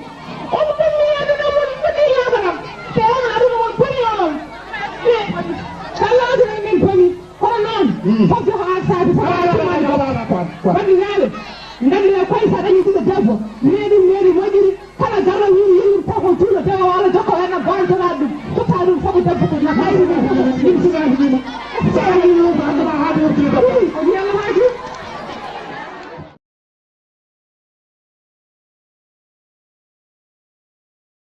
On ɗum mi yaade ɗon, on foti yaade kam. Te on aduna on boni onon. Te kala aduna min boni. Kono noon, mm, fodde ko an saabi, sabu a timmani ko. Bandiraɓe, nganndire koye sa dañi ɓiɗɗo debbo, neɗi, neɗi, moƴƴiri, kala garɗo wiiri yimɓe taw ko juulo dewa walla jokko en na bantoɗa ɗum, totta ɗum sabu debbo ko nafayi ɗum. Ɗum sukaaki ɗum.